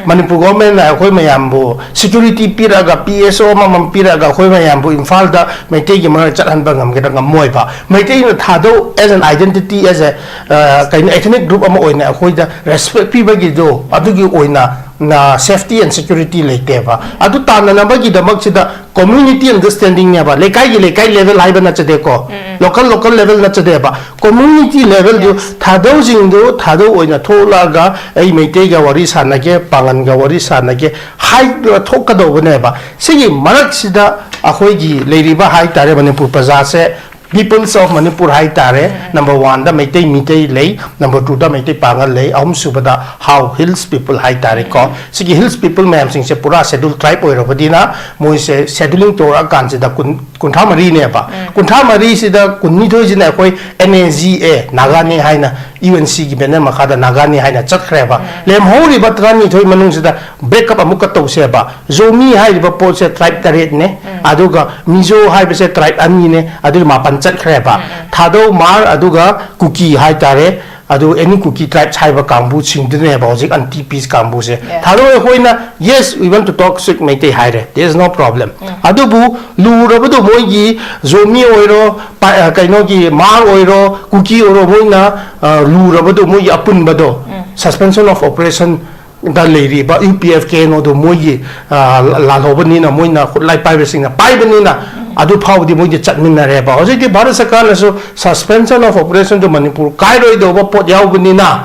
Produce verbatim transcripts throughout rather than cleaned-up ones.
ꯃꯅꯤꯄꯨꯔ ꯒꯣꯔꯃꯦꯟꯅ ꯑꯩꯈꯣꯏ ꯃꯌꯥꯝꯕꯨ ꯁꯦꯀ꯭ꯌꯨꯔꯤꯇꯤ ꯄꯤꯔꯛꯑꯒ, ꯄꯤ ꯑꯦꯁ ꯑꯣ ꯑꯃꯃꯝ ꯄꯤꯔꯛꯑꯒ ꯑꯩꯈꯣꯏ ꯃꯌꯥꯝꯕꯨ ꯏꯝꯐꯥꯜꯗ ꯃꯩꯇꯩꯒꯤ ꯃꯔꯛ ꯆꯠꯍꯟꯕ ꯉꯝꯒꯗ꯭ꯔꯥ? ꯉꯝꯃꯣꯏꯕ꯫ ꯃꯩꯇꯩꯅ ꯊꯥꯗꯧ as an identity, as a, ꯑ, ꯀꯩꯅꯣ, ethnic group ꯑꯃ ꯑꯣꯏꯅ ꯑꯩꯈꯣꯏꯗ respect ꯄꯤꯕꯒꯤꯗꯣ, ꯑꯗꯨꯒꯤ ꯑꯣꯏꯅ, ꯅ, safety and security ꯂꯩꯇꯦꯕ꯫ ꯑꯗꯨ ꯇꯥꯟꯅꯅꯕꯒꯤꯗꯃꯛꯁꯤꯗ community understandingꯅꯦꯕ, ꯂꯩꯀꯥꯏꯒꯤ ꯂꯩꯀꯥꯏ level ꯍꯥꯏꯕ ꯅꯠꯆꯗꯦꯀꯣ, local local level ꯅꯠꯆꯗꯦꯕ, community levelꯗꯨ, yes, ꯊꯥꯗꯧꯁꯤꯡꯗꯨ ꯊꯥꯗꯧ ꯑꯣꯏꯅ ꯊꯣꯛꯂꯛꯑꯒ ꯑꯩ ꯃꯩꯇꯩꯒ ꯋꯥꯔꯤ ꯁꯥꯟꯅꯒꯦ, ꯄꯥꯉꯟꯒ ꯋꯥꯔꯤ ꯁꯥꯟꯅꯒꯦ ꯍꯥꯏꯗꯨꯅ ꯊꯣꯛꯀꯗꯧꯕꯅꯦꯕ꯫ ꯁꯤꯒꯤ ꯃꯔꯛꯁꯤꯗ ꯑꯩꯈꯣꯏꯒꯤ ꯂꯩꯔꯤꯕ ꯍꯥꯏꯇꯥꯔꯦ ꯃꯅꯤꯄꯨꯔ ꯄ꯭ꯔꯖꯥꯁꯦ, Peoples of ꯃꯅꯤꯄꯨꯔ ꯍꯥꯏꯇꯥꯔꯦ, number oneꯗ ꯃꯩꯇꯩ ꯃꯤꯇꯩ ꯂꯩ, number twoꯗ ꯃꯩꯇꯩ ꯄꯥꯉꯜ ꯂꯩ, ꯑꯍꯨꯝꯁꯨꯕꯗ Hao Hills people ꯍꯥꯏꯇꯥꯔꯦꯀꯣ꯫ ꯁꯤꯒꯤ Hills people ꯃꯌꯥꯝꯁꯤꯡꯁꯦ ꯄꯨꯔꯥ Scheduled Tribe ꯑꯣꯏꯔꯕꯅꯤꯅ ꯃꯣꯏꯁꯦ scheduling ꯇꯧꯔꯛꯑꯀꯥꯟꯁꯤꯗ ꯀꯨꯟ, ꯀꯨꯟꯊ꯭ꯔꯥ ꯃꯔꯤꯅꯦꯕ꯫ ꯀꯨꯟꯊ꯭ꯔꯥ ꯃꯔꯤꯁꯤꯗ ꯀꯨꯟꯅꯤꯊꯣꯏꯁꯤꯅ ꯑꯩꯈꯣꯏ N A G A, ꯅꯥꯒꯥꯅꯦ ꯍꯥꯏꯅ, U N Cꯒꯤ banner ꯃꯈꯥꯗ ꯅꯥꯒꯥꯅꯦ ꯍꯥꯏꯅ ꯆꯠꯈ꯭ꯔꯦꯕ꯫ ꯂꯦꯝꯍꯧꯔꯤꯕ ꯇꯔꯥꯅꯤꯊꯣꯏ ꯃꯅꯨꯡꯁꯤꯗ break up ꯑꯃꯨꯛꯀ ꯇꯧꯁꯦꯕ꯫ ꯖꯣꯃꯤ ꯍꯥꯏꯔꯤꯕ ꯄꯣꯠꯁꯦ tribe ꯇꯔꯦꯠꯅꯦ, ꯑꯗꯨꯒ ꯃꯤꯖꯣ ꯍꯥꯏꯕꯁꯦ tribe ꯑꯅꯤꯅꯦ, ꯑꯗꯨꯗꯤ ꯃꯥꯄꯟ ꯆꯠꯈ꯭ꯔꯦꯕ꯫ ꯊꯥꯗꯧ, ꯃꯥꯔ, ꯑꯗꯨꯒ ꯀꯨꯀꯤ ꯍꯥꯏꯇꯥꯔꯦ꯫ ꯑꯗꯨ any Kuki tribes ꯍꯥꯏꯕ ꯀꯥꯡꯕꯨꯁꯤꯡꯗꯨꯅꯦꯕ ꯍꯧꯖꯤꯛ anti peace ꯀꯥꯡꯕꯨꯁꯦ꯫ Yes. ꯊꯥꯗꯧ ꯑꯩꯈꯣꯏꯅ, yes, we want to talk with Meitei ꯍꯥꯏꯔꯦ, there is no problem꯫ ꯑꯗꯨꯕꯨ ꯂꯨꯔꯕꯗꯣ ꯃꯣꯏꯒꯤ ꯖꯣꯃꯤ ꯑꯣꯏꯔꯣ, ꯄꯥ-, ꯑ, ꯀꯩꯅꯣꯒꯤ ꯃꯥꯔ ꯑꯣꯏꯔꯣ, ꯀꯨꯀꯤ ꯑꯣꯏꯔꯣ, ꯃꯣꯏꯅ, ꯑ, ꯂꯨꯔꯕꯗꯣ ꯃꯣꯏꯒꯤ ꯑꯄꯨꯟꯕꯗꯣ, suspension of operation ꯗ ꯂꯩꯔꯤꯕ U P F K N Oꯗꯣ ꯃꯣꯏꯒꯤ, ꯑ, ꯂꯥꯜꯍꯧꯕꯅꯤꯅ, ꯃꯣꯏꯅ ꯈꯨꯠꯂꯥꯏ ꯄꯥꯏꯕꯁꯤꯡꯅ ꯄꯥꯏꯕꯅꯤꯅ, ꯑꯗꯨ ꯐꯥꯎꯕꯗꯤ ꯃꯣꯏꯗꯤ ꯆꯠꯃꯤꯟꯅꯔꯦꯕ꯫ ꯍꯧꯖꯤꯛꯇꯤ ꯚꯥꯔꯠ ꯁꯔꯀꯥꯔꯅꯁꯨ suspension of operationꯗꯨ ꯃꯅꯤꯄꯨꯔ ꯀꯥꯏꯔꯣꯏꯗꯧꯕ ꯄꯣꯠ ꯌꯥꯎꯕꯅꯤꯅ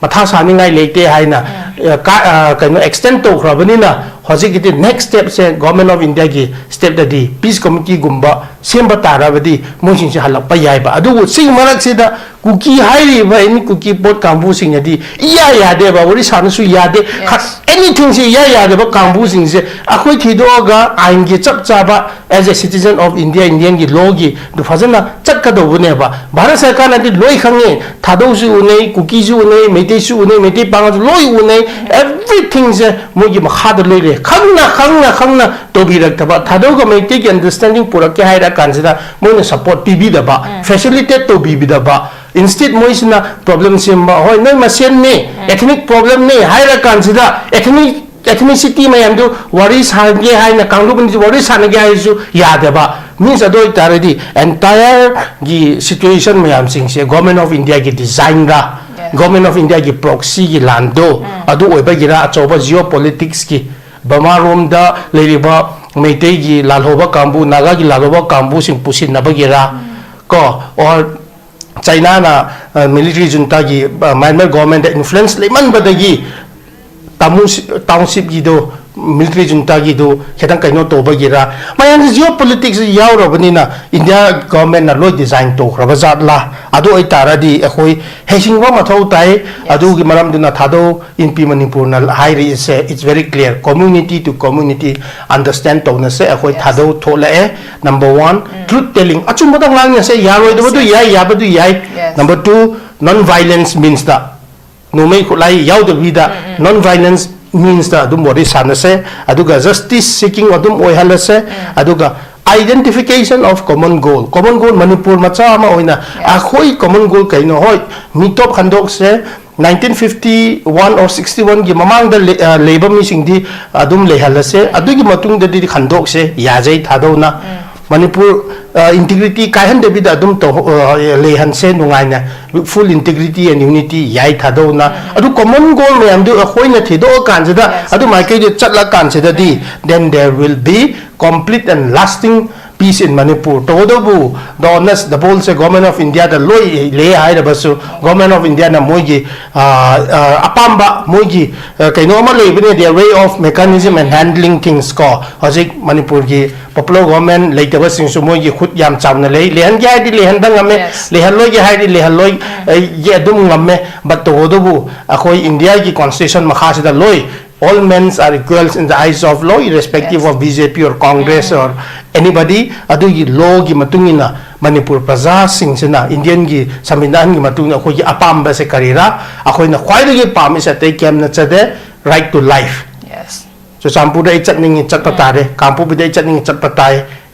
ꯃꯊꯥ ꯁꯥꯅꯤꯡꯉꯥꯏ ꯂꯩꯇꯦ ꯍꯥꯏꯅ, ꯑ, ꯀꯥ-, ꯑ, ꯀꯩꯅꯣ, extend ꯇꯧꯈ꯭ꯔꯕꯅꯤꯅ ꯍꯧꯖꯤꯛꯀꯤꯗꯤ next stepꯁꯦ Government of Indiaꯒꯤ stepꯇꯗꯤ peace committeeꯒꯨꯝꯕ ꯁꯦꯝꯕ ꯇꯥꯔꯕꯗꯤ ꯃꯣꯏꯁꯤꯡꯁꯦ ꯍꯜꯂꯛꯄ ꯌꯥꯏꯕ꯫ ꯑꯗꯨꯕꯨ ꯁꯤꯒꯤ ꯃꯔꯛꯁꯤꯗ ꯀꯨꯀꯤ ꯍꯥꯏꯔꯤꯕ any Kuki ꯄꯣꯠ ꯀꯥꯡꯕꯨꯁꯤꯡꯅꯗꯤ ꯏꯌꯥ ꯌꯥꯗꯦꯕ, ꯋꯥꯔꯤ ꯁꯥꯅꯁꯨ ꯌꯥꯗꯦ, anythingꯁꯦ ꯏꯌꯥ ꯌꯥꯗꯕ ꯀꯥꯡꯕꯨꯁꯤꯡꯁꯦ ꯑꯩꯈꯣꯏ ꯊꯤꯗꯣꯛꯑꯒ ꯑꯥꯏꯟꯒꯤ ꯆꯞ ꯆꯥꯕ as a citizen of India, Indianꯒꯤ lawꯒꯤ ꯑꯗꯨ ꯐꯖꯅ ꯆꯠꯀꯗꯧꯕꯅꯦꯕ꯫ ꯚꯥꯔꯠ ꯁꯔꯀꯥꯔꯅꯗꯤ ꯂꯣꯏ ꯈꯪꯉꯤ, ꯊꯥꯗꯧꯁꯨ ꯎꯅꯩ, ꯀꯨꯀꯤꯁꯨ ꯎꯅꯩ, ꯃꯩꯇꯩꯁꯨ ꯎꯅꯩ, ꯃꯩꯇꯩ ꯄꯥꯉꯜꯁꯨ ꯂꯣꯏ ꯎꯅꯩ, everythingꯁꯦ ꯃꯣꯏꯒꯤ ꯃꯈꯥꯗ ꯂꯣꯏ ꯂꯩ꯫ ꯈꯪꯅ, ꯈꯪꯅ, ꯈꯪꯅ ꯇꯧꯕꯤꯔꯛꯇꯕ, ꯊꯥꯗꯧꯒ ꯃꯩꯇꯩꯒꯤ understanding ꯄꯨꯔꯛꯀꯦ ꯍꯥꯏꯔ ꯀꯥꯟꯁꯤꯗ ꯃꯣꯏꯅ ꯁꯄꯣꯔꯠ ꯄꯤꯕꯤꯗꯕ, ꯐꯦꯁꯤꯂꯤꯇꯦꯠ ꯇꯧꯕꯤꯕꯤꯗꯕ, ꯏꯟꯁꯇꯤꯠ ꯃꯣꯏꯁꯤꯅ ꯄ꯭ꯔꯣꯕ꯭ꯂꯦꯝ ꯁꯦꯝꯕ, ꯍꯣꯏ, ꯅꯣꯏ ꯃꯁꯦꯟꯅꯤ, ꯑꯦꯊꯅꯤꯛ ꯄ꯭ꯔꯣꯕ꯭ꯂꯦꯝꯅꯤ ꯍꯥꯏꯔ ꯀꯥꯟꯁꯤꯗ, ꯑꯦꯊꯅꯤꯛ ꯑꯦꯊꯅꯤꯁꯤꯇꯤ ꯃꯌꯥꯝꯗꯨ ꯋꯥꯔꯤ ꯁꯥꯒꯦ ꯍꯥꯏꯅ, ꯀꯥꯡꯂꯨꯞ ꯑꯅꯤꯁꯤ ꯋꯥꯔꯤ ꯁꯥꯟꯅꯒꯦ ꯍꯥꯏꯔꯁꯨ ꯌꯥꯗꯕ꯫ ꯃꯤꯟꯁ, ꯑꯗꯨ ꯑꯣꯏꯇꯥꯔꯗꯤ ꯑꯦꯟꯇꯥꯌꯔꯒꯤ ꯁꯤꯆꯨꯋꯦꯁꯟ ꯃꯌꯥꯝꯁꯤꯡꯁꯦ ꯒꯣꯔꯃꯦꯟ ꯑꯣꯐ ꯏꯟꯗꯤꯌꯥꯒꯤ ꯗꯤꯖꯥꯏꯟꯗ, ꯒꯣꯔꯃꯦꯟ ꯑꯣꯐ ꯏꯟꯗꯤꯌꯥꯒꯤ ꯄ꯭ꯔꯣꯛꯁꯤꯒꯤ ꯂꯥꯟꯗꯣ ꯑꯗꯨ ꯑꯣꯏꯕꯒꯤꯔ, ꯑꯆꯧꯕ ꯖꯤꯑꯣ ꯄꯣꯂꯤꯇꯤꯛꯁꯀꯤ ꯕꯃꯥꯔꯣꯝꯗ ꯂꯩꯔꯤꯕ ꯃꯩꯇꯩꯒꯤ ꯂꯥꯜꯍꯧꯕ ꯀꯥꯡꯕꯨ, ꯅꯥꯒꯥꯒꯤ ꯂꯥꯜꯍꯧꯕ ꯀꯥꯡꯕꯨꯁꯤꯡ ꯄꯨꯁꯤꯟꯅꯕꯒꯤꯔ, ꯀꯣ, ꯑꯣꯔ ꯆꯥꯏꯅꯥꯅ ꯃꯤꯂꯤꯇꯔꯤ ꯖꯨꯟꯇꯥꯒꯤ, ꯃ꯭ꯌꯥꯟꯃꯥꯔ ꯒꯣꯔꯃꯦꯟꯗ ꯏꯟꯐ꯭ꯂꯨꯌꯦꯟꯁ ꯂꯩꯃꯟꯕꯗꯒꯤ ꯇꯥꯃꯨ ꯇꯥꯎꯟꯁꯤꯞꯀꯤꯗꯨ, ꯃꯤꯂꯤꯇꯔꯤ ꯖꯨꯟꯇꯥꯒꯤꯗꯨ ꯈꯤꯇꯪ ꯀꯩꯅꯣ ꯇꯧꯕꯒꯤꯔ, ꯃꯌꯥꯝꯁꯤ ꯖꯤꯑꯣ ꯄꯣꯂꯤꯇꯤꯛꯁ ꯌꯥꯎꯔꯕꯅꯤꯅ ꯏꯟꯗꯤꯌꯥ ꯒꯣꯔꯃꯦꯟꯅ ꯂꯣꯏ ꯗꯤꯖꯥꯏꯟ ꯇꯧꯈ꯭ꯔꯕ ꯖꯥꯠꯂꯥ? ꯑꯗꯨ ꯑꯣꯏꯇꯥꯔꯗꯤ ꯑꯩꯈꯣꯏ ꯍꯩꯁꯤꯡꯕ ꯃꯊꯧ ꯇꯥꯏ꯫ ꯑꯗꯨꯒꯤ ꯃꯔꯝꯗꯨꯅ ꯊꯥꯗꯧ ꯏꯟꯄꯤ ꯃꯅꯤꯄꯨꯔꯅ ꯍꯥꯏꯔꯤꯁꯦ, it's very clear, community to community understand ꯇꯧꯅꯁꯦ꯫ ꯑꯩꯈꯣꯏ ꯊꯥꯗꯧ ꯊꯣꯛꯂꯛꯑꯦ, ꯅꯝꯕꯔ ꯋꯥꯟ꯫ ꯇ꯭ꯔꯨꯠ ꯇꯦꯂꯤꯡ, ꯑꯆꯨꯝꯕꯗ ꯉꯥꯡꯅꯁꯦ, ꯌꯥꯔꯣꯏꯗꯕꯗꯨ ꯌꯥꯏ, ꯌꯥꯕꯗꯨ ꯌꯥꯏ꯫ ꯅꯝꯕꯔ ꯇꯨ, ꯅꯟ ꯚꯥꯏꯂꯦꯟꯁ ꯃꯤꯟꯁꯇ, ꯅꯣꯡꯃꯩ ꯈꯨꯠꯂꯥꯏ ꯌꯥꯎꯗꯕꯤꯗ, ꯅꯟ ꯚꯥꯏꯂꯦꯟꯁ ꯃꯤꯟꯁꯇ ꯑꯗꯨꯝ ꯋꯥꯔꯤ ꯁꯥꯟꯅꯁꯦ꯫ ꯑꯗꯨꯒ ꯖꯁꯇꯤꯁ ꯁꯤꯀꯤꯡ ꯑꯗꯨꯝ ꯑꯣꯏꯍꯜꯂꯁꯦ꯫ ꯑꯗꯨꯒ identification of common goal, common goal, Manipur ꯃꯆꯥ ꯑꯃ ꯑꯣꯏꯅ ꯑꯩꯈꯣꯏ ꯀꯣꯃꯟ ꯒꯣꯜ ꯀꯩꯅꯣ? ꯍꯣꯏ, ꯃꯤꯇꯣꯞ ꯈꯟꯗꯣꯛꯁꯦ, nineteen fifty one or sixty ꯋꯥꯟꯒꯤ ꯃꯃꯥꯡꯗ ꯂꯩ-, ꯑ, ꯂꯩꯕ ꯃꯤꯁꯤꯡꯗꯤ ꯑꯗꯨꯝ ꯂꯩꯍꯜꯂꯁꯦ꯫ ꯑꯗꯨꯒꯤ ꯃꯇꯨꯡꯗꯗꯤ ꯈꯟꯗꯣꯛꯁꯦ, ꯌꯥꯖꯩ ꯊꯥꯗꯧꯅ꯫ ꯃꯅꯤꯄꯨꯔ, ꯑ, ꯏꯟꯇꯤꯒ꯭ꯔꯤꯇꯤ ꯀꯥꯏꯍꯟꯗꯕꯤꯗ ꯑꯗꯨꯝ ꯇꯧ-, ꯑ, ꯂꯩꯍꯟꯁꯦ ꯅꯨꯡꯉꯥꯏꯅ, with full integrity and unity, ꯌꯥꯏ ꯊꯥꯗꯧꯅ꯫ ꯑꯗꯨ ꯀꯣꯃꯟ ꯒꯣꯜ ꯃꯌꯥꯝꯗꯨ ꯑꯩꯈꯣꯏꯅ ꯊꯤꯗꯣꯛꯑꯀꯥꯟꯁꯤꯗ ꯑꯗꯨ ꯃꯥꯏꯀꯩꯗ ꯆꯠꯂꯀꯥꯟꯁꯤꯗꯗꯤ, then there will be complete and lasting peace in Manipur꯫ ꯇꯧꯕꯇꯕꯨ, the honest, the ballꯁꯦ Government of Indiaꯗ ꯂꯣꯏ ꯂꯩ ꯍꯥꯏꯔꯕꯁꯨ, Government of Indiaꯅ ꯃꯣꯏꯒꯤ, ꯑ, ꯑ, ꯑꯄꯥꯝꯕ, ꯃꯣꯏꯒꯤ, ꯑ, ꯀꯩꯅꯣ ꯑꯃ ꯂꯩꯕꯅꯦ, their way of mechanism and handling things ꯀꯣ꯫ ꯍꯧꯖꯤꯛ ꯃꯅꯤꯄꯨꯔꯒꯤ popular government ꯂꯩꯇꯕꯁꯤꯡꯁꯨ ꯃꯣꯏꯒꯤ ꯈꯨꯠ ꯌꯥꯝ ꯆꯥꯎꯅ ꯂꯩ꯫ ꯂꯩꯍꯟꯒꯦ ꯍꯥꯏꯔꯗꯤ ꯂꯩꯍꯟꯕ ꯉꯝꯃꯦ, ꯂꯩꯍꯜꯂꯣꯏꯒꯦ ꯍꯥꯏꯔꯗꯤ ꯂꯩꯍꯜꯂꯣꯏ, ꯑ, ꯒꯤ ꯑꯗꯨꯝ ꯉꯝꯃꯦ꯫ But ꯇꯧꯕꯇꯕꯨ ꯑꯩꯈꯣꯏ ꯏꯟꯗꯤꯌꯥꯒꯤ constitution ꯃꯈꯥꯁꯤꯗ ꯂꯣꯏ, all men are equals in the eyes of law, irrespective of B J P or Congress or anybody꯫ ꯑꯗꯨꯒꯤ lawꯒꯤ ꯃꯇꯨꯡ ꯏꯟꯅ ꯃꯅꯤꯄꯨꯔ ꯄ꯭ꯔꯖꯥꯁꯤꯡꯁꯤꯅ ꯏꯟꯗꯤꯌꯟꯒꯤ ꯁꯪꯕꯤꯙꯥꯟꯒꯤ ꯃꯇꯨꯡ ꯏꯟꯅ ꯑꯩꯈꯣꯏꯒꯤ ꯑꯄꯥꯝꯕꯁꯦ ꯀꯔꯤꯔꯥ? ꯑꯩꯈꯣꯏꯅ ꯈ꯭ꯋꯥꯏꯗꯒꯤ ꯄꯥꯝꯃꯤꯁꯦ ꯑꯇꯩ ꯀꯩꯝ ꯅꯠꯆꯗꯦ, right to life꯫ ꯆꯨꯔꯆꯥꯟꯄꯨꯔꯗ ꯑꯩ ꯆꯠꯅꯤꯡꯉꯤ, ꯆꯠꯄ ꯇꯥꯔꯦ꯫ ꯀꯥꯡꯄꯣꯛꯄꯤꯗ ꯑꯩ ꯆꯠꯅꯤꯡꯉꯤ, ꯆꯠꯄ ꯇꯥꯏ꯫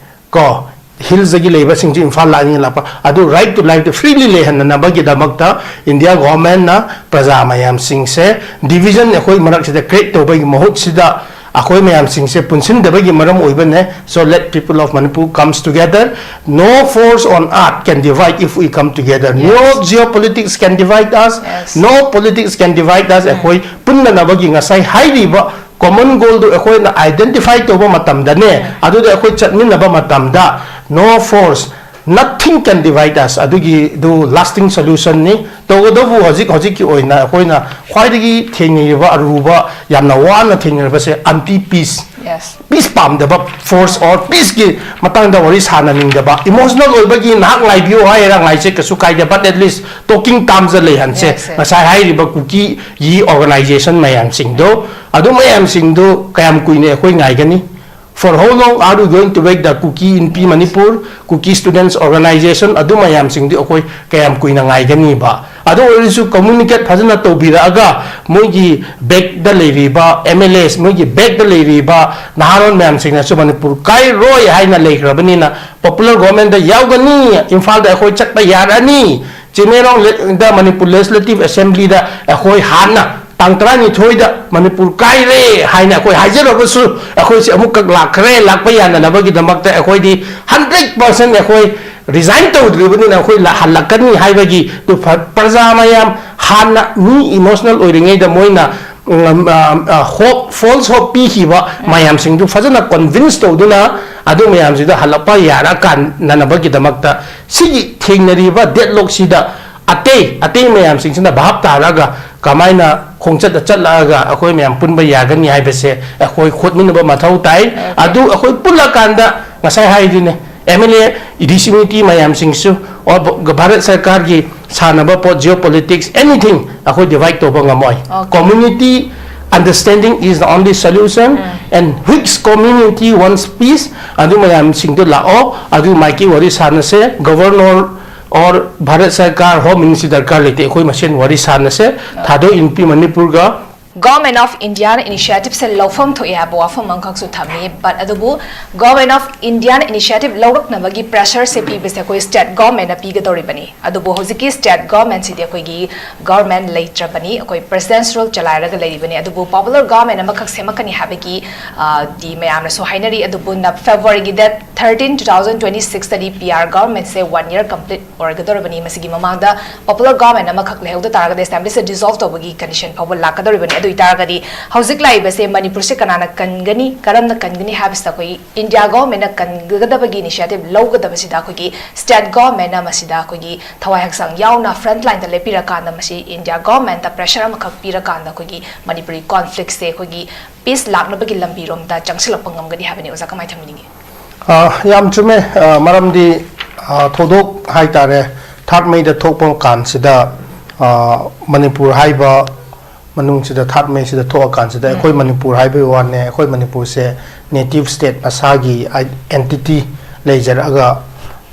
ꯀꯣ, ꯍꯤꯜꯁꯇꯒꯤ ꯂꯩꯕꯁꯤꯡꯁꯨ ꯏꯝꯐꯥꯜ ꯂꯥꯛꯅꯤꯡꯉ ꯂꯥꯛꯄ, ꯑꯗꯨ right to life ꯗꯨ freely ꯂꯩꯍꯟꯅꯅꯕꯒꯤꯗꯃꯛꯇ ꯏꯟꯗꯤꯌꯥ ꯒꯣꯚꯔꯟꯃꯦꯟꯠꯅ ꯄ꯭ꯔꯖꯥ ꯃꯌꯥꯝꯁꯤꯡꯁꯦ division ꯑꯩꯈꯣꯏ ꯃꯔꯛꯁꯤꯗ create ꯇꯧꯕꯒꯤ ꯃꯍꯨꯠꯁꯤꯗ ꯑꯩꯈꯣꯏ ꯃꯌꯥꯝꯁꯤꯡꯁꯦ ꯄꯨꯟꯁꯤꯟꯗꯕꯒꯤ ꯃꯔꯝ ꯑꯣꯏꯕꯅꯦ꯫ So let people of Manipur comes together. No force on earth can divide if we come together. No geopolitics can divide us. Yes. No politics can divide us. ꯑꯩꯈꯣꯏ ꯄꯨꯟꯅꯅꯕꯒꯤ ꯉꯁꯥꯏ ꯍꯥꯏꯔꯤꯕ common goal ꯗꯨ ꯑꯩꯈꯣꯏꯅ identify ꯇꯧꯕ ꯃꯇꯝꯗꯅꯦ, ꯑꯗꯨꯗ ꯑꯩꯈꯣꯏ ꯆꯠꯃꯤꯟꯅꯕ ꯃꯇꯝꯗ no force, nothing can divide us. ꯑꯗꯨꯒꯤꯗꯨ lasting solution ꯅꯤ꯫ ꯇꯧꯕꯇꯕꯨ ꯍꯧꯖꯤꯛ ꯍꯧꯖꯤꯛꯀꯤ ꯑꯣꯏꯅ ꯑꯩꯈꯣꯏꯅ ꯈ꯭ꯋꯥꯏꯗꯒꯤ ꯊꯦꯡꯅꯔꯤꯕ ꯑꯔꯨꯕ, ꯌꯥꯝꯅ ꯋꯥꯅ ꯊꯦꯡꯅꯔꯤꯕꯁꯦ anti peace, Yes. peace ꯄꯥꯝꯗꯕ force or peace ꯀꯤ ꯃꯇꯥꯡꯗ ꯋꯥꯔꯤ ꯁꯥꯟꯅꯅꯤꯡꯗꯕ, emotional ꯑꯣꯏꯕꯒꯤ ꯅꯍꯥꯛ ꯉꯥꯏꯕꯤꯌꯨ ꯍꯥꯏꯔ ꯉꯥꯏꯁꯦ ꯀꯩꯁꯨ ꯀꯥꯏꯗꯦ, but at least talking terms the ꯂꯩꯍꯟꯁꯦ꯫ Yes, yes. ꯉꯁꯥꯏ ꯍꯥꯏꯔꯤꯕ ꯀꯨꯀꯤꯒꯤ organization ꯃꯌꯥꯝꯁꯤꯡꯗꯣ, ꯑꯗꯨ ꯃꯌꯥꯝꯁꯤꯡꯗꯣ ꯀꯌꯥꯝ ꯀꯨꯏꯅ ꯑꯩꯈꯣꯏ ꯉꯥꯏꯒꯅꯤ? For how long are we going to wait the Kuki Inpi Manipur, Kuki Students Organization, ꯑꯗꯨ ꯃꯌꯥꯝꯁꯤꯡꯗꯤ ꯑꯩꯈꯣꯏ ꯀꯌꯥꯝ ꯀꯨꯏꯅ ꯉꯥꯏꯒꯅꯤꯕ? ꯑꯗꯨ ꯑꯣꯏꯔꯁꯨ communicate ꯐꯖꯅ ꯇꯧꯕꯤꯔꯛꯑꯒ ꯃꯣꯏꯒꯤ back ꯇ ꯂꯩꯔꯤꯕ M L As, ꯃꯣꯏꯒꯤ back ꯇ ꯂꯩꯔꯤꯕ ꯅꯍꯥꯔꯣꯜ ꯃꯌꯥꯝꯁꯤꯡꯅꯁꯨ ꯃꯅꯤꯄꯨꯔ ꯀꯥꯏꯔꯣꯏ ꯍꯥꯏꯅ ꯂꯩꯈ꯭ꯔꯕꯅꯤꯅ, popular government ꯇ ꯌꯥꯎꯒꯅꯤ, ꯏꯝꯐꯥꯜꯗ ꯑꯩꯈꯣꯏ ꯆꯠꯄ ꯌꯥꯔꯅꯤ, ꯆꯤꯡꯃꯩꯔꯣꯡ ꯂꯦ-, ꯗ ꯃꯅꯤꯄꯨꯔ Legislative Assembly ꯗ ꯑꯩꯈꯣꯏ ꯍꯥꯟꯅ ꯇꯥꯡ ꯇꯔꯥꯅꯤꯊꯣꯏꯗ ꯃꯅꯤꯄꯨꯔ ꯀꯥꯏꯔꯦ ꯍꯥꯏꯅ ꯑꯩꯈꯣꯏ ꯍꯥꯏꯖꯔꯕꯁꯨ, ꯑꯩꯈꯣꯏꯁꯦ ꯑꯃꯨꯛꯀꯛ ꯂꯥꯛꯈ꯭ꯔꯦ, ꯂꯥꯛꯄ ꯌꯥꯅꯅꯕꯒꯤꯗꯃꯛꯇ ꯑꯩꯈꯣꯏꯗꯤ hundred percent ꯑꯩꯈꯣꯏ resign ꯇꯧꯗ꯭ꯔꯤꯕꯅꯤꯅ ꯑꯩꯈꯣꯏ ꯂꯥ-, ꯍꯜꯂꯛꯀꯅꯤ ꯍꯥꯏꯕꯒꯤ ꯇꯨ ꯐ-, ꯄ꯭ꯔꯖꯥ ꯃꯌꯥꯝ ꯍꯥꯟꯅ ꯃꯤ emotional ꯑꯣꯏꯔꯤꯉꯩꯗ ꯃꯣꯏꯅ, ꯎꯝ, ꯑ, ꯑ, hope, false hope ꯄꯤꯈꯤꯕ ꯃꯌꯥꯝꯁꯤꯡꯗꯨ ꯐꯖꯅ convince ꯇꯧꯗꯨꯅ ꯑꯗꯨ ꯃꯌꯥꯝꯁꯤꯗ ꯍꯜꯂꯛꯄ ꯌꯥꯔꯀꯥꯟꯅꯅꯕꯒꯤꯗꯃꯛꯇ ꯁꯤꯒꯤ ꯊꯦꯡꯅꯔꯤꯕ deadlock ꯁꯤꯗ ꯑꯇꯩ, ꯑꯇꯩ ꯃꯌꯥꯝꯁꯤꯡꯁꯤꯅ ꯚꯥꯞ ꯇꯥꯔꯒ ꯀꯃꯥꯏꯅ ꯈꯣꯡꯆꯠꯇ ꯆꯠꯂꯛꯑꯒ ꯑꯩꯈꯣꯏ ꯃꯌꯥꯝ ꯄꯨꯟꯕ ꯌꯥꯒꯅꯤ ꯍꯥꯏꯕꯁꯦ ꯑꯩꯈꯣꯏ ꯍꯣꯠꯃꯤꯟꯅꯕ ꯃꯊꯧ ꯇꯥꯏ꯫ ꯑꯗꯨ ꯑꯩꯈꯣꯏ ꯄꯨꯜꯂꯀꯥꯟꯗ ꯉꯁꯥꯏ ꯍꯥꯏꯗꯨꯅꯦ, M L A, D C committee ꯃꯌꯥꯝꯁꯤꯡꯁꯨ, or ꯚ-, ꯚꯥꯔꯠ ꯁꯔꯀꯥꯔꯒꯤ ꯁꯥꯟꯅꯕ ꯄꯣꯠ, geopolitics, anything, ꯑꯩꯈꯣꯏ divide ꯇꯧꯕ ꯉꯝꯃꯣꯏ꯫ Okay. Community understanding is the only solution, and which community wants peace, ꯑꯗꯨ ꯃꯌꯥꯝꯁꯤꯡꯗꯨ ꯂꯥꯛꯑꯣ, ꯑꯗꯨ ꯃꯥꯏꯀꯩ ꯋꯥꯔꯤ ꯁꯥꯟꯅꯁꯦ꯫ Governor or ꯚꯥꯔꯠ ꯁꯔꯀꯥꯔ, Home Ministry ꯗꯔꯀꯥꯔ ꯂꯩꯇꯦ, ꯑꯩꯈꯣꯏ ꯃꯁꯦꯟ ꯋꯥꯔꯤ ꯁꯥꯟꯅꯁꯦ꯫ ꯊꯥꯗꯣꯛ ꯏꯟꯄꯤ ꯃꯅꯤꯄꯨꯔꯒ Government of Indiaꯅ initiativeꯁꯦ ꯂꯧꯐꯝ ꯊꯣꯛꯑꯦ ꯍꯥꯏꯕ ꯋꯥꯐꯝ ꯑꯃꯈꯛꯁꯨ ꯊꯝꯃꯤ꯫ But ꯑꯗꯨꯕꯨ Government of Indiaꯅ initiative ꯂꯧꯔꯛꯅꯕꯒꯤ pressureꯁꯦ ꯄꯤꯕꯁꯦ ꯑꯩꯈꯣꯏ state governmentꯅ ꯄꯤꯒꯗꯧꯔꯤꯕꯅꯤ꯫ ꯑꯗꯨꯕꯨ ꯍꯧꯖꯤꯛꯀꯤ state governmentꯁꯤꯗꯤ ꯑꯩꯈꯣꯏꯒꯤ government ꯂꯩꯇ꯭ꯔꯕꯅꯤ, ꯑꯩꯈꯣꯏ president's rule ꯆꯂꯥꯏꯔꯒ ꯂꯩꯔꯤꯕꯅꯤ꯫ ꯑꯗꯨꯕꯨ popular government ꯑꯃꯈꯛ ꯁꯦꯝꯃꯛꯀꯅꯤ ꯍꯥꯏꯕꯒꯤ, ꯑ, ꯗꯤ ꯃꯌꯥꯝꯅꯁꯨ ꯍꯥꯏꯅꯔꯤ꯫ ꯑꯗꯨꯕꯨ ꯅ-, Februaryꯒꯤ date thirteen, two thousand twenty sixꯇꯗꯤ PR governmentꯁꯦ one year complete ꯑꯣꯏꯒꯗꯧꯔꯕꯅꯤ꯫ ꯃꯁꯤꯒꯤ ꯃꯃꯥꯡꯗ popular government ꯑꯃꯈꯛ ꯂꯩꯍꯧꯗ ꯇꯥꯔꯒꯗꯤ assemblyꯁꯦ dissolve ꯇꯧꯕꯒꯤ condition ꯐꯥꯎꯕ ꯂꯥꯛꯀꯗꯧꯔꯤꯕꯅꯤ꯫ ꯑꯗꯨ ꯑꯣꯏꯇꯥꯔꯒꯗꯤ ꯍꯧꯖꯤꯛ ꯂꯥꯛꯏꯕꯁꯦ ꯃꯅꯤꯄꯨꯔꯁꯦ ꯀꯅꯥꯅ ꯀꯟꯒꯅꯤ, ꯀꯔꯝꯅ ꯀꯟꯒꯅꯤ ꯍꯥꯏꯕꯁꯤꯗ ꯑꯩꯈꯣꯏ India governmentꯅ ꯀꯟꯒꯗꯕꯒꯤ initiative ꯂꯧꯒꯗꯕꯁꯤꯗ ꯑꯩꯈꯣꯏꯒꯤ state governmentꯅ ꯃꯁꯤꯗ ꯑꯩꯈꯣꯏꯒꯤ ꯊꯋꯥꯏ ꯍꯛꯆꯥꯡ ꯌꯥꯎꯅ front lineꯗ ꯂꯦꯞꯄꯤꯔꯀꯥꯟꯗ, ꯃꯁꯤ India governmentꯇ pressure ꯑꯃꯈꯛ ꯄꯤꯔꯀꯥꯟꯗ ꯑꯩꯈꯣꯏꯒꯤ ꯃꯅꯤꯄꯨꯔꯤ conflictꯁꯦ ꯑꯩꯈꯣꯏꯒꯤ peace ꯂꯥꯛꯅꯕꯒꯤ ꯂꯝꯕꯤꯔꯣꯝꯗ ꯆꯪꯁꯤꯜꯂꯛꯄ ꯉꯝꯒꯅꯤ ꯍꯥꯏꯕꯅꯤ꯫ ꯑꯣꯖꯥ, ꯀꯃꯥꯏꯅ ꯊꯝꯕꯤꯅꯤꯡꯉꯤ? ꯑ, ꯌꯥꯝ ꯆꯨꯝꯃꯦ꯫ ꯑ, ꯃꯔꯝꯗꯤ, ꯑ, ꯊꯧꯗꯣꯛ ꯍꯥꯏꯇꯥꯔꯦ, third Mayꯗ ꯊꯣꯛꯄ ꯀꯥꯟꯁꯤꯗ, ꯑ, ꯃꯅꯤꯄꯨꯔ ꯍꯥꯏꯕ ꯃꯅꯨꯡꯁꯤꯗ, third Mayꯁꯤꯗ ꯊꯣꯛꯑꯀꯥꯟꯁꯤꯗ, ꯎꯝ꯫ ꯑꯩꯈꯣꯏ ꯃꯅꯤꯄꯨꯔ ꯍꯥꯏꯕꯒꯤ ꯋꯥꯅꯦ, ꯑꯩꯈꯣꯏ ꯃꯅꯤꯄꯨꯔꯁꯦ native state ꯃꯁꯥꯒꯤ ꯑꯥꯏ-, entity ꯂꯩꯖꯔꯛꯑꯒ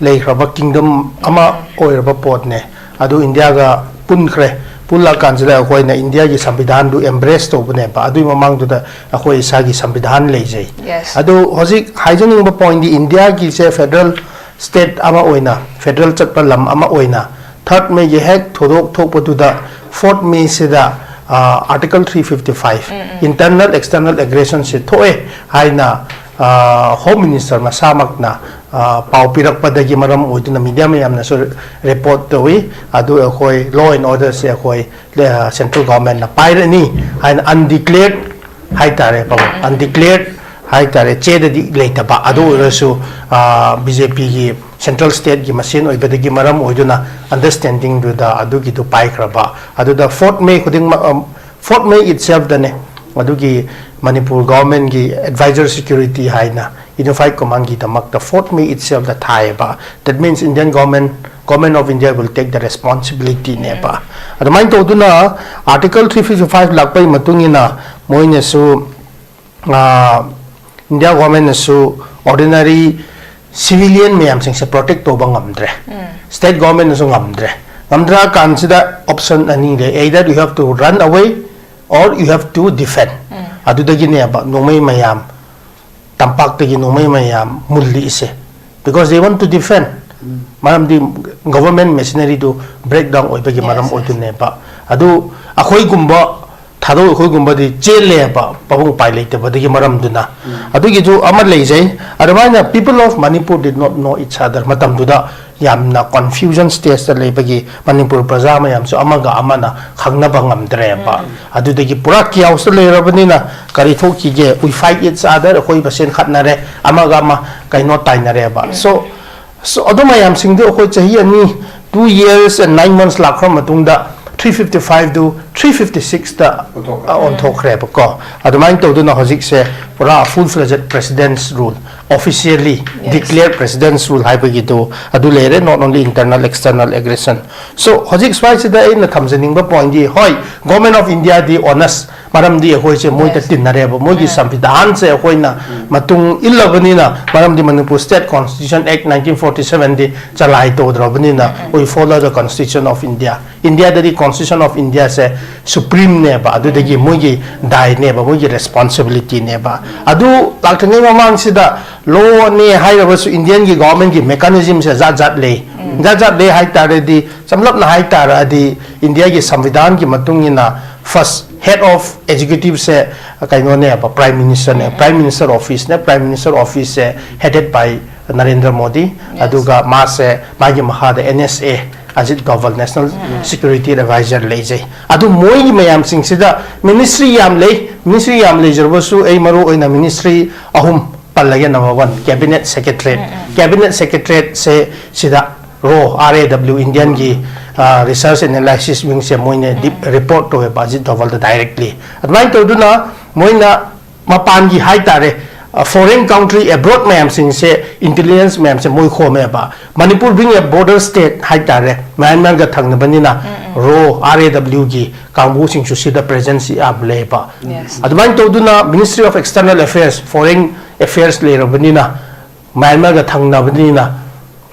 ꯂꯩꯈ꯭ꯔꯕ kingdom ꯑꯃ ꯎꯝ꯫ ꯑꯣꯏꯔꯕ ꯄꯣꯠꯅꯦ꯫ ꯑꯗꯨ ꯏꯟꯗꯤꯌꯥꯒ ꯄꯨꯟꯈ꯭ꯔꯦ꯫ ꯄꯨꯜꯂꯀꯥꯟꯁꯤꯗ ꯑꯩꯈꯣꯏꯅ ꯏꯟꯗꯤꯌꯥꯒꯤ ꯁꯪꯕꯤꯙꯥꯟꯗꯨ embrace ꯇꯧꯕꯅꯦꯕ꯫ ꯑꯗꯨꯒꯤ ꯃꯃꯥꯡꯗꯨꯗ ꯑꯩꯈꯣꯏ ꯏꯁꯥꯒꯤ ꯁꯪꯕꯤꯙꯥꯟ ꯂꯩꯖꯩ꯫ Yes. ꯑꯗꯨ ꯍꯧꯖꯤꯛ ꯍꯥꯏꯖꯅꯤꯡꯕ pointꯗꯤ ꯏꯟꯗꯤꯌꯥꯒꯤꯁꯦ federal state ꯑꯃ ꯑꯣꯏꯅ, federal ꯆꯠꯄ ꯂꯝ ꯑꯃ ꯑꯣꯏꯅ, third Mayꯒꯤ ꯍꯦꯛ ꯊꯧꯗꯣꯛ ꯊꯣꯛꯄꯗꯨꯗ fourth Mayꯁꯤꯗ, ꯑ, Article three fifty five, ꯎꯝ, ꯎꯝ꯫ Internal external aggressionꯁꯤ ꯊꯣꯛꯑꯦ ꯍꯥꯏꯅ, ꯑ, Home Minister ꯃꯁꯥꯃꯛꯅ, ꯑ, ꯄꯥꯎ ꯄꯤꯔꯛꯄꯗꯒꯤ ꯃꯔꯝ ꯑꯣꯏꯗꯨꯅ media ꯃꯌꯥꯝꯅꯁꯨ report ꯇꯧꯏ꯫ ꯑꯗꯨ ꯑꯩꯈꯣꯏ law and orderꯁꯦ ꯑꯩꯈꯣꯏ, ꯑ, central governmentꯅ ꯄꯥꯏꯔꯅꯤ ꯍꯥꯏꯅ undeclared ꯍꯥꯏꯇꯥꯔꯦ, ꯄꯥꯕꯨꯡ, ꯎꯝ, ꯎꯝ꯫ Undeclared ꯍꯥꯏꯇꯥꯔꯦ, ꯆꯦꯗꯗꯤ ꯂꯩꯇꯕ꯫ ꯑꯗꯨ ꯎꯝ, ꯎꯝ꯫ ꯑꯣꯏꯔꯁꯨ, ꯑ, BJPꯒꯤ central stateꯀꯤ ꯃꯁꯦꯟ ꯑꯣꯏꯕꯗꯒꯤ ꯃꯔꯝ ꯑꯣꯏꯗꯨꯅ understandingꯗꯨꯗ ꯑꯗꯨꯒꯤꯗꯨ ꯄꯥꯏꯈ꯭ꯔꯕ꯫ ꯑꯗꯨꯗ fourth May ꯈꯨꯗꯤꯡꯃꯛ, ꯑꯝ, fourth May itselfꯗꯅꯦ, ꯑꯗꯨꯒꯤ ꯃꯅꯤꯄꯨꯔ governmentꯀꯤ advisor security ꯍꯥꯏꯅ unified commandꯒꯤꯗꯃꯛꯇ fourth May itselfꯇ ꯊꯥꯏꯌꯦꯕ꯫ That means Indian government, Government of India will take the responsibilityꯅꯦꯕ꯫ ꯎꯝ꯫ ꯑꯗꯨꯃꯥꯏꯅ ꯇꯧꯗꯨꯅ Article three fifty five ꯂꯥꯛꯄꯒꯤ ꯃꯇꯨꯡ ꯏꯟꯅ ꯃꯣꯏꯅꯁꯨ, ꯑ, India governmentꯅꯁꯨ ordinary civilian ꯃꯌꯥꯝꯁꯤꯡꯁꯦ protect ꯇꯧꯕ ꯉꯝꯗ꯭ꯔꯦ꯫ ꯎꯝ꯫ State governmentꯅꯁꯨ ꯉꯝꯗ꯭ꯔꯦ꯫ ꯉꯝꯗ꯭ꯔꯀꯥꯟꯁꯤꯗ option ꯑꯅꯤ ꯂꯩ, either you have to run away or you have to defend. ꯑꯗꯨꯗꯒꯤꯅꯦꯕ ꯅꯣꯡꯃꯩ ꯃꯌꯥꯝ, ꯇꯝꯄꯥꯛꯇꯒꯤ ꯅꯣꯡꯃꯩ ꯃꯌꯥꯝ ꯃꯨꯜꯂꯤꯁꯦ, because they want to defend. ꯃꯔꯝꯗꯤ government machineryꯗꯨ breakdown ꯑꯣꯏꯕꯒꯤ ꯃꯔꯝ ꯑꯣꯏꯗꯣꯏꯅꯦꯕ꯫ ꯑꯗꯨ ꯑꯩꯈꯣꯏꯒꯨꯝꯕ ꯊꯥꯗꯣꯛ ꯑꯩꯈꯣꯏꯒꯨꯝꯕꯗꯤ ꯆꯦꯜꯂꯦꯕ, ꯄꯥꯕꯨꯡ ꯎꯄꯥꯏ ꯂꯩꯇꯕꯗꯒꯤ ꯃꯔꯝꯗꯨꯅ꯫ ꯑꯗꯨꯒꯤꯁꯨ ꯑꯃ ꯂꯩꯖꯩ꯫ ꯑꯗꯨꯃꯥꯏꯅ people of Manipur did not know each other, ꯃꯇꯝꯗꯨꯗ ꯌꯥꯝꯅ confusion stageꯇ ꯂꯩꯕꯒꯤ ꯃꯅꯤꯄꯨꯔ ꯄ꯭ꯔꯖꯥ ꯃꯌꯥꯝꯁꯨ ꯑꯃꯒ ꯑꯃꯅ ꯈꯪꯅꯕ ꯉꯝꯗ꯭ꯔꯦꯕ꯫ ꯑꯗꯨꯗꯒꯤ ꯄꯨꯔꯥ chaosꯇ ꯂꯩꯔꯕꯅꯤꯅ ꯀꯔꯤ ꯊꯣꯛꯈꯤꯒꯦ? We fight each other, ꯑꯩꯈꯣꯏ ꯃꯁꯦꯟ ꯈꯠꯅꯔꯦ, ꯑꯃꯒ ꯑꯃ ꯀꯩꯅꯣ ꯇꯥꯏꯅꯔꯦꯕ꯫ So, so ꯑꯗꯨ ꯃꯌꯥꯝꯁꯤꯡꯗꯨ ꯑꯩꯈꯣꯏ ꯆꯍꯤ ꯑꯅꯤ, two years and nine months ꯂꯥꯛꯈ꯭ꯔ ꯃꯇꯨꯡꯗ three fifty fiveꯗꯨ three fifty sixꯇ ꯑꯣꯟꯊꯣꯛꯈ꯭ꯔꯦꯕꯀꯣ꯫ ꯑꯗꯨꯃꯥꯏꯅ ꯇꯧꯗꯨꯅ ꯍꯧꯖꯤꯛꯁꯦ ꯄꯨꯔꯥ full fledged president's rule, officially declared president's rule ꯍꯥꯏꯕꯒꯤꯗꯨ ꯑꯗꯨ ꯂꯩꯔꯦ, not only internal external aggression꯫ So ꯍꯧꯖꯤꯛ ꯁ꯭ꯋꯥꯏꯁꯤꯗ ꯑꯩꯅ ꯊꯝꯖꯅꯤꯡꯕ pointꯗꯤ, ꯍꯣꯏ, Government of Indiaꯗꯤ honest, ꯃꯔꯝꯗꯤ ꯑꯩꯈꯣꯏꯁꯦ ꯃꯣꯏꯗ ꯇꯤꯟꯅꯔꯦꯕ, ꯃꯣꯏꯒꯤ ꯁꯪꯕꯤꯙꯥꯟꯁꯦ ꯑꯩꯈꯣꯏꯅ ꯃꯇꯨꯡ ꯏꯜꯂꯕꯅꯤꯅ, ꯃꯔꯝꯗꯤ Manipur State Constitution Act nineteen forty sevenꯗꯤ ꯆꯂꯥꯏ ꯇꯧꯗ꯭ꯔꯕꯅꯤꯅ, we follow the Constitution of India꯫ ꯏꯟꯗꯤꯌꯥꯗꯗꯤ Constitution of Indiaꯁꯦ supremeꯅꯦꯕ, ꯑꯗꯨꯗꯒꯤ ꯃꯣꯏꯒꯤ ꯗꯥꯏꯅꯦꯕ, ꯃꯣꯏꯒꯤ responsibilityꯅꯦꯕ꯫ ꯑꯗꯨ ꯂꯥꯛꯇ꯭ꯔꯤꯉꯩ ꯃꯃꯥꯡꯁꯤꯗ lawꯅꯦ ꯍꯥꯏꯔꯕꯁꯨ Indianꯒꯤ governmentꯀꯤ mechanismꯁꯦ ꯖꯥꯠ ꯖꯥꯠ ꯂꯩ꯫ ꯖꯥꯠ ꯖꯥꯠ ꯂꯩ ꯍꯥꯏꯇꯥꯔꯗꯤ, ꯆꯝꯂꯞꯅ ꯍꯥꯏꯇꯥꯔꯗꯤ, ꯏꯟꯗꯤꯌꯥꯒꯤ ꯁꯪꯕꯤꯙꯥꯟꯒꯤ ꯃꯇꯨꯡ ꯏꯟꯅ first head of executiveꯁꯦ ꯀꯩꯅꯣꯅꯦꯕ, Prime Ministerꯅꯦ꯫ Prime Minister Officeꯅꯦ, Prime Minister Officeꯁꯦ headed by Narendra Modi. ꯑꯗꯨꯒ ꯃꯥꯁꯦ, ꯃꯥꯒꯤ ꯃꯈꯥꯗ NSA, Ajit ꯗꯣꯚꯜ, National Security Advisor ꯂꯩꯖꯩ꯫ ꯑꯗꯨ ꯃꯣꯏꯒꯤ ꯃꯌꯥꯝꯁꯤꯡꯁꯤꯗ ministry ꯌꯥꯝ ꯂꯩ꯫ Ministry ꯌꯥꯝ ꯂꯩꯖꯔꯕꯁꯨ ꯑꯩ ꯃꯔꯨ ꯑꯣꯏꯅ ministry ꯑꯍꯨꯝ ꯄꯜꯂꯒꯦ꯫ Number one, Cabinet Secretariat꯫ Cabinet Secretariatꯁꯦ ꯁꯤꯗ RAW, R A W, Indianꯒꯤ, ꯑ, Research and Analysis Wingꯁꯦ ꯃꯣꯏꯅ deep report ꯇꯧꯋꯦꯕ ꯑꯖꯤꯠ ꯗꯣꯚꯜꯗ directly꯫ ꯑꯗꯨꯃꯥꯏꯅ ꯇꯧꯗꯨꯅ ꯃꯣꯏꯅ ꯃꯄꯥꯟꯒꯤ ꯍꯥꯏꯇꯥꯔꯦ, ꯑ, foreign country, abroad ꯃꯌꯥꯝꯁꯤꯡꯁꯦ, intelligence ꯃꯌꯥꯝꯁꯦ ꯃꯣꯏ ꯈꯣꯝꯃꯦꯕ꯫ Manipur being a border state ꯍꯥꯏꯇꯥꯔꯦ, ꯃ꯭ꯌꯥꯟꯃꯥꯔꯒ ꯊꯪꯅꯕꯅꯤꯅ, RAW, R A Wꯒꯤ ꯀꯥꯡꯕꯨꯁꯤꯡꯁꯨ ꯁꯤꯗ presence ꯌꯥꯝ ꯂꯩꯕ꯫ ꯑꯗꯨꯃꯥꯏꯅ ꯇꯧꯗꯨꯅ Ministry of External Affairs, Foreign Affairs ꯂꯩꯔꯕꯅꯤꯅ, ꯃ꯭ꯌꯥꯟꯃꯥꯔꯒ ꯊꯪꯅꯕꯅꯤꯅ,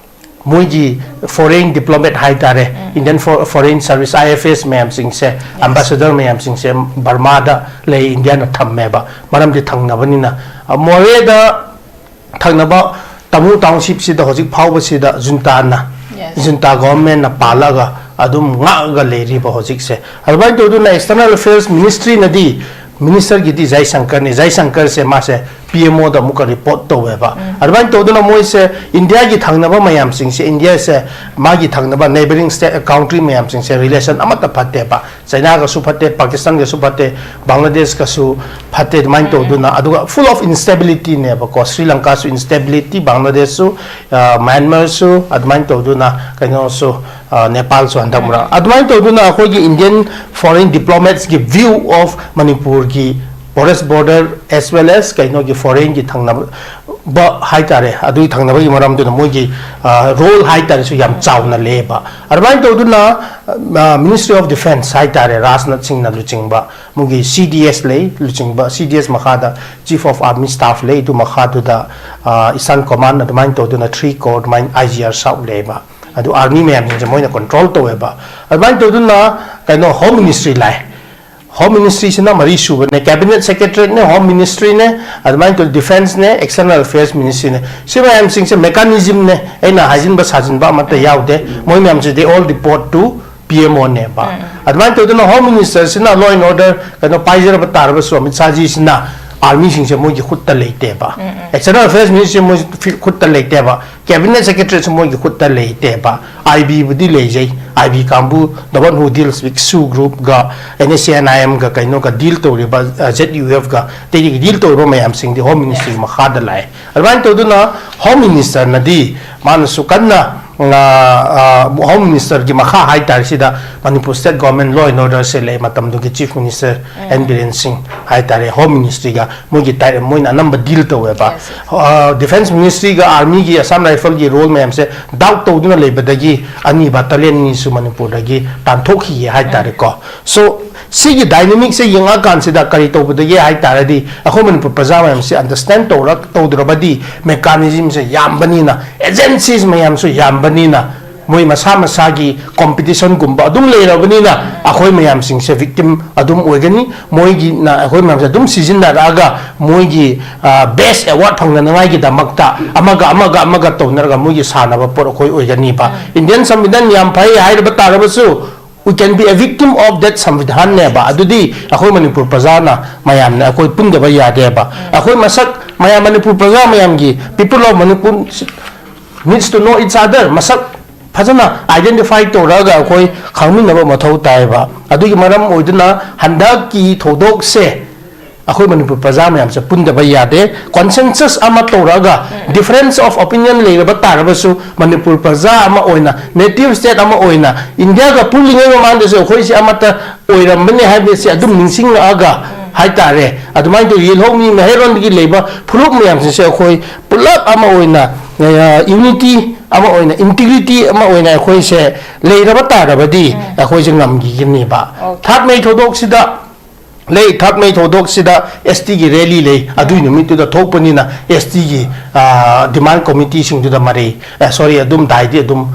ꯃꯣꯏꯒꯤ foreign diplomat ꯍꯥꯏꯇꯥꯔꯦ, Indian for- foreign service, I F S ꯃꯌꯥꯝꯁꯤꯡꯁꯦ, ambassador ꯃꯌꯥꯝꯁꯤꯡꯁꯦ ꯕꯔꯃꯥꯗ ꯂꯩ, ꯏꯟꯗꯤꯌꯥꯅ ꯊꯝꯃꯦꯕ, ꯃꯔꯝꯗꯤ ꯊꯪꯅꯕꯅꯤꯅ꯫ ꯑ, ꯃꯣꯔꯦꯗ ꯊꯪꯅꯕ ꯇꯥꯃꯨ township ꯁꯤꯗ ꯍꯧꯖꯤꯛ ꯐꯥꯎꯕꯁꯤꯗ ꯖꯨꯟꯇꯥꯅ, Yes. ꯖꯨꯟꯇꯥ government ꯅ ꯄꯥꯜꯂꯒ ꯑꯗꯨꯝ ꯉꯥꯛꯑꯒ ꯂꯩꯔꯤꯕ ꯍꯧꯖꯤꯛꯁꯦ꯫ ꯑꯗꯨꯃꯥꯏꯅ ꯇꯧꯗꯨꯅ external affairs ministry ꯅꯗꯤ, minister ꯒꯤꯗꯤ ꯖꯌꯁꯪꯀꯔꯅꯤ꯫ ꯖꯌꯁꯪꯀꯔꯁꯦ ꯃꯥꯁꯦ P M O ꯗ ꯑꯃꯨꯛꯀ report ꯇꯧꯋꯦꯕ꯫ ꯑꯗꯨꯃꯥꯏꯅ ꯇꯧꯗꯨꯅ ꯃꯣꯏꯁꯦ ꯏꯟꯗꯤꯌꯥꯒꯤ ꯊꯪꯅꯕ ꯃꯌꯥꯝꯁꯤꯡꯁꯦ, ꯏꯟꯗꯤꯌꯥꯁꯦ ꯃꯥꯒꯤ ꯊꯪꯅꯕ neighbouring state, country ꯃꯌꯥꯝꯁꯤꯡꯁꯦ relation ꯑꯃꯠꯇ ꯐꯠꯇꯦꯕ꯫ ꯆꯩꯅꯥꯒꯁꯨ ꯐꯠꯇꯦ, ꯄꯥꯀꯤꯁꯇꯥꯟꯒꯁꯨ ꯐꯠꯇꯦ, ꯕꯪꯒ꯭ꯂꯥꯗꯦꯁꯀꯁꯨ ꯐꯠꯇꯦ꯫ ꯑꯗꯨꯃꯥꯏꯅ ꯇꯧꯗꯨꯅ, ꯑꯗꯨꯒ full of instability ꯅꯦꯕꯀꯣ꯫ Shri ꯂꯪꯀꯥꯁꯨ instability, ꯕꯪꯒ꯭ꯂꯥꯗꯦꯁꯁꯨ, ꯑ, ꯃ꯭ꯌꯥꯟꯃꯥꯔꯁꯨ, ꯑꯗꯨꯃꯥꯏꯅ ꯇꯧꯗꯨꯅ ꯀꯩꯅꯣꯁꯨ, ꯑ, ꯅꯦꯄꯥꯜꯁꯨ ꯍꯟꯗꯛ ꯃꯔꯛ꯫ ꯑꯗꯨꯃꯥꯏꯅ ꯇꯧꯗꯨꯅ ꯑꯩꯈꯣꯏꯒꯤ Indian foreign diplomats ꯀꯤ view of ꯃꯅꯤꯄꯨꯔꯒꯤ porous border as well as ꯀꯩꯅꯣꯒꯤ foreign ꯒꯤ ꯊꯪꯅꯕ ꯍꯥꯏꯇꯥꯔꯦ, ꯑꯗꯨꯒꯤ ꯊꯪꯅꯕꯒꯤ ꯃꯔꯝꯗꯨꯅ ꯃꯣꯏꯒꯤ, ꯑ, role ꯍꯥꯏꯇꯥꯔꯦꯁꯨ ꯌꯥꯝ ꯆꯥꯎꯅ ꯂꯩꯌꯦꯕ꯫ ꯑꯗꯨꯃꯥꯏꯅ ꯇꯧꯗꯨꯅ, ꯑ, Ministry of Defence ꯍꯥꯏꯇꯥꯔꯦ, ꯔꯥꯖꯅꯥꯊ ꯁꯤꯡꯅ ꯂꯨꯆꯤꯡꯕ ꯃꯣꯏꯒꯤ C D S ꯂꯩ, ꯂꯨꯆꯤꯡꯕ, C D S ꯃꯈꯥꯗ Chief of Army Staff ꯂꯩ, ꯑꯗꯨ ꯃꯈꯥꯗꯨꯗ, ꯑ, Eastern Command, ꯑꯗꯨꯃꯥꯏꯅ ꯇꯧꯗꯨꯅ three corps ꯑꯗꯨꯃꯥꯏꯅ I G R SAU ꯂꯩꯌꯦꯕ꯫ ꯑꯗꯨ army ꯃꯌꯥꯝꯁꯤꯡꯁꯦ ꯃꯣꯏꯅ control ꯇꯧꯋꯦꯕ꯫ ꯑꯗꯨꯃꯥꯏꯅ ꯇꯧꯗꯨꯅ ꯀꯩꯅꯣ Home Ministry ꯂꯥꯛꯑꯦ꯫ Home Ministry ꯁꯤꯅ ꯃꯔꯤ ꯁꯨꯕꯅꯦ, Cabinet Secretary ꯅꯦ, Home Ministry ꯅꯦ, ꯑꯗꯨꯃꯥꯏꯅ ꯇꯧꯗꯅ Defence ꯅꯦ, External Affairs Ministry ꯅꯦ꯫ ꯁꯤ ꯃꯌꯥꯝꯁꯤꯡꯁꯦ mechanism ꯅꯦ, ꯑꯩꯅ ꯍꯥꯏꯖꯤꯟꯕ ꯁꯥꯖꯤꯟꯕ ꯑꯃꯠꯇ ꯌꯥꯎꯗꯦ꯫ ꯃꯣꯏ ꯃꯌꯥꯝꯁꯦ they all report to P M O ꯅꯦꯕ꯫ ꯑꯗꯨꯃꯥꯏꯅ ꯇꯧꯗꯅ Home Minister ꯁꯤꯅ law and order ꯀꯩꯅꯣ ꯄꯥꯏꯖꯔꯕ ꯇꯥꯔꯕꯁꯨ, ꯑꯃꯤꯠ ꯁꯥꯍꯖꯤ ꯁꯤꯅ army ꯁꯤꯡꯁꯦ ꯃꯣꯏꯒꯤ ꯈꯨꯠꯇ ꯂꯩꯇꯦꯕ꯫ External Affairs Ministry ꯃꯣꯏ ꯈꯨꯠꯇ ꯂꯩꯇꯦꯕ꯫ Cabinet Secretary ꯁꯨ ꯃꯣꯏꯒꯤ ꯈꯨꯠꯇ ꯂꯩꯇꯦꯕ꯫ I B ꯕꯨꯗꯤ ꯂꯩꯖꯩ꯫ I B ꯀꯥꯡꯕꯨ, the one who deals with SAU group ꯒ, N S C N I M ꯒ, ꯀꯩꯅꯣꯒ deal ꯇꯧꯔꯤꯕ, ꯑ, Z U F ꯒ, ꯑꯇꯩꯗꯒꯤ deal ꯇꯧꯔꯤꯕ ꯃꯌꯥꯝꯁꯤꯡꯗꯤ Home Ministry ꯒꯤ ꯃꯈꯥꯗ ꯂꯥꯛꯑꯦ꯫ ꯑꯗꯨꯃꯥꯏꯅ ꯇꯧꯗꯨꯅ Home Minister ꯅꯗꯤ ꯃꯥꯅꯁꯨ ꯀꯟꯅ, ꯑ, ꯑ, Home Minister ꯒꯤ ꯃꯈꯥ ꯍꯥꯏꯇꯥꯔꯦ, ꯁꯤꯗ Manipur State Government law and order ꯁꯦ ꯂꯩ, ꯃꯇꯝꯗꯨꯒꯤ Chief Minister N ꯕꯤꯔꯦꯟ ꯁꯤꯡ ꯍꯥꯏꯇꯥꯔꯦ, Home Ministry ꯒ ꯃꯣꯏꯒꯤ ꯇꯥꯏ-, ꯃꯣꯏꯅ ꯑꯅꯝꯕ deal ꯇꯧꯋꯦꯕ꯫ Yes, yes. ꯑ, Defence Ministry ꯒ Army ꯒꯤ Assam Rifle ꯒꯤ role ꯃꯌꯥꯝꯁꯦ doubt ꯇꯧꯗꯨꯅ ꯂꯩꯕꯗꯒꯤ ꯑꯅꯤ battalion ꯑꯅꯤꯁꯨ ꯃꯅꯤꯄꯨꯔꯗꯒꯤ ꯇꯥꯟꯊꯣꯛꯈꯤꯌꯦ ꯍꯥꯏꯇꯥꯔꯦꯀꯣ꯫ So, ꯁꯤꯒꯤ ꯗꯥꯏꯅꯥꯃꯤꯛꯁꯦ ꯌꯦꯡꯉꯛꯑꯀꯥꯟꯁꯤꯗ ꯀꯔꯤ ꯇꯧꯕꯗꯒꯦ ꯍꯥꯏ ꯇꯥꯔꯗꯤ, ꯑꯩꯈꯣꯏ ꯃꯅꯤꯄꯨꯔ ꯄ꯭ꯔꯖꯥ ꯃꯌꯥꯝꯁꯦ ꯑꯟꯗꯔꯁꯇꯦꯟ ꯇꯧꯔ ꯇꯧꯗ꯭ꯔꯕꯗꯤ, ꯃꯦꯀꯥꯅꯤꯖꯝꯁꯦ ꯌꯥꯝꯕꯅꯤꯅ, ꯑꯦꯖꯦꯟꯁꯤꯁ ꯃꯌꯥꯝꯁꯨ ꯌꯥꯝꯕꯅꯤꯅ, ꯃꯣꯏ ꯃꯁꯥ ꯃꯁꯥꯒꯤ ꯀꯣꯝꯄꯤꯇꯤꯁꯟꯒꯨꯝꯕ ꯑꯗꯨꯝ ꯂꯩꯔꯕꯅꯤꯅ, ꯑꯩꯈꯣꯏ ꯃꯌꯥꯝꯁꯤꯡꯁꯦ ꯚꯤꯛꯇꯤꯝ ꯑꯗꯨꯝ ꯑꯣꯏꯒꯅꯤ꯫ ꯃꯣꯏꯒꯤꯅ ꯑꯩꯈꯣꯏ ꯃꯌꯥꯝꯁꯦ ꯑꯗꯨꯝ ꯁꯤꯖꯤꯟꯅꯔꯛꯑꯒ, ꯃꯣꯏꯒꯤ ꯕꯦꯁ ꯑꯦꯋꯥꯔꯗ ꯐꯪꯅꯅꯉꯥꯏꯒꯤꯗꯃꯛꯇ ꯑꯃꯒ ꯑꯃꯒ ꯑꯃꯒ ꯇꯧꯅꯔꯒ ꯃꯣꯏꯒꯤ ꯁꯥꯟꯅꯕ ꯄꯣꯠ ꯑꯩꯈꯣꯏ ꯑꯣꯏꯒꯅꯤꯕ꯫ ꯏꯟꯗꯤꯌꯟ ꯁꯪꯕꯤꯙꯥꯟ ꯌꯥꯝ ꯐꯩ ꯍꯥꯏꯔꯕ ꯇꯥꯔꯕꯁꯨ, we can be a victim of that ꯁꯪꯕꯤꯙꯥꯟꯅꯦꯕ꯫ ꯑꯗꯨꯗꯤ ꯑꯩꯈꯣꯏ ꯃꯅꯤꯄꯨꯔ ꯄ꯭ꯔꯖꯥꯅ, ꯃꯌꯥꯝꯅ ꯑꯩꯈꯣꯏ ꯄꯨꯟꯗꯕ ꯌꯥꯗꯦꯕ꯫ ꯑꯩꯈꯣꯏ ꯃꯁꯛ, ꯃꯌꯥꯝ, ꯃꯅꯤꯄꯨꯔ ꯄ꯭ꯔꯖꯥ ꯃꯌꯥꯝꯒꯤ, people of Manipur needs to know each other, ꯃꯁꯛ ꯐꯖꯅ ꯑꯥꯏꯗꯦꯟꯇꯤꯐꯥꯏ ꯇꯧꯔꯒ ꯑꯩꯈꯣꯏ ꯈꯪꯃꯤꯟꯅꯕ ꯃꯊꯧ ꯇꯥꯏꯕ꯫ ꯑꯗꯨꯒꯤ ꯃꯔꯝ ꯑꯣꯏꯗꯨꯅ ꯍꯟꯗꯛꯀꯤ ꯊꯧꯗꯣꯛꯁꯦ ꯑꯩꯈꯣꯏ ꯃꯅꯤꯄꯨꯔ ꯄ꯭ꯔꯖꯥ ꯃꯌꯥꯝꯁꯦ ꯄꯨꯟꯗꯕ ꯌꯥꯗꯦ꯫ ꯀꯣꯟꯁꯦꯟꯁꯁ ꯑꯃ ꯇꯧꯔꯒ, ꯗꯤꯐꯔꯦꯟꯁ ꯑꯣꯐ ꯑꯣꯄꯤꯅꯤꯌꯟ ꯂꯩꯔꯕ ꯇꯥꯔꯕꯁꯨ, ꯃꯅꯤꯄꯨꯔ ꯄ꯭ꯔꯖꯥ ꯑꯃ ꯑꯣꯏꯅ, ꯅꯦꯇꯤꯚ ꯁ꯭ꯇꯦꯠ ꯑꯃ ꯑꯣꯏꯅ, ꯏꯟꯗꯤꯌꯥꯒ ꯄꯨꯜꯂꯤꯉꯩ ꯃꯃꯥꯡꯗꯁꯨ ꯑꯩꯈꯣꯏꯁꯦ ꯑꯃꯠꯇ ꯑꯣꯏꯔꯝꯕꯅꯦ ꯍꯥꯏꯕꯁꯦ ꯑꯗꯨꯝ ꯅꯤꯡꯁꯤꯡꯂꯛꯑꯒ ꯍꯥꯏꯇꯥꯔꯦ, ꯑꯗꯨꯃꯥꯏꯅ ꯇꯧ ꯌꯦꯜꯍꯧꯃꯤ ꯃꯍꯩꯔꯣꯟꯗꯒꯤ ꯂꯩꯕ ꯐꯨꯔꯨꯞ ꯃꯌꯥꯝꯁꯤꯡꯁꯦ ꯑꯩꯈꯣꯏ ꯄꯨꯂꯞ ꯑꯃ ꯑꯣꯏꯅ, ꯌꯨꯅꯤꯇꯤ ꯑꯃ ꯑꯣꯏꯅ, ꯏꯟꯇꯤꯒ꯭ꯔꯤꯇꯤ ꯑꯃ ꯑꯣꯏꯅ ꯑꯩꯈꯣꯏꯁꯦ ꯂꯩꯔꯕ ꯇꯥꯔꯕꯗꯤ, ꯑꯩꯈꯣꯏꯁꯦ ꯉꯝꯈꯤꯒꯅꯦꯕ꯫ ꯊꯥꯔꯠ ꯃꯦ ꯊꯧꯗꯣꯛꯁꯤꯗ ꯂꯩ, ꯊꯥꯔꯠ ꯃꯦ ꯊꯧꯗꯣꯛꯁꯤꯗ ꯑꯦꯁ ꯇꯤꯒꯤ ꯔꯦꯂꯤ ꯂꯩ꯫ ꯑꯗꯨꯒꯤ ꯅꯨꯃꯤꯠꯇꯨꯗ ꯊꯣꯛꯄꯅꯤꯅ, ꯑꯦꯁ ꯇꯤꯒꯤ ꯗꯤꯃꯥꯟ ꯀꯣꯃꯤꯇꯤꯁꯤꯡꯗꯨꯗ ꯃꯔꯩ, ꯁꯣꯔꯤ, ꯑꯗꯨꯝ ꯗꯥꯏꯗꯤ ꯑꯗꯨꯝ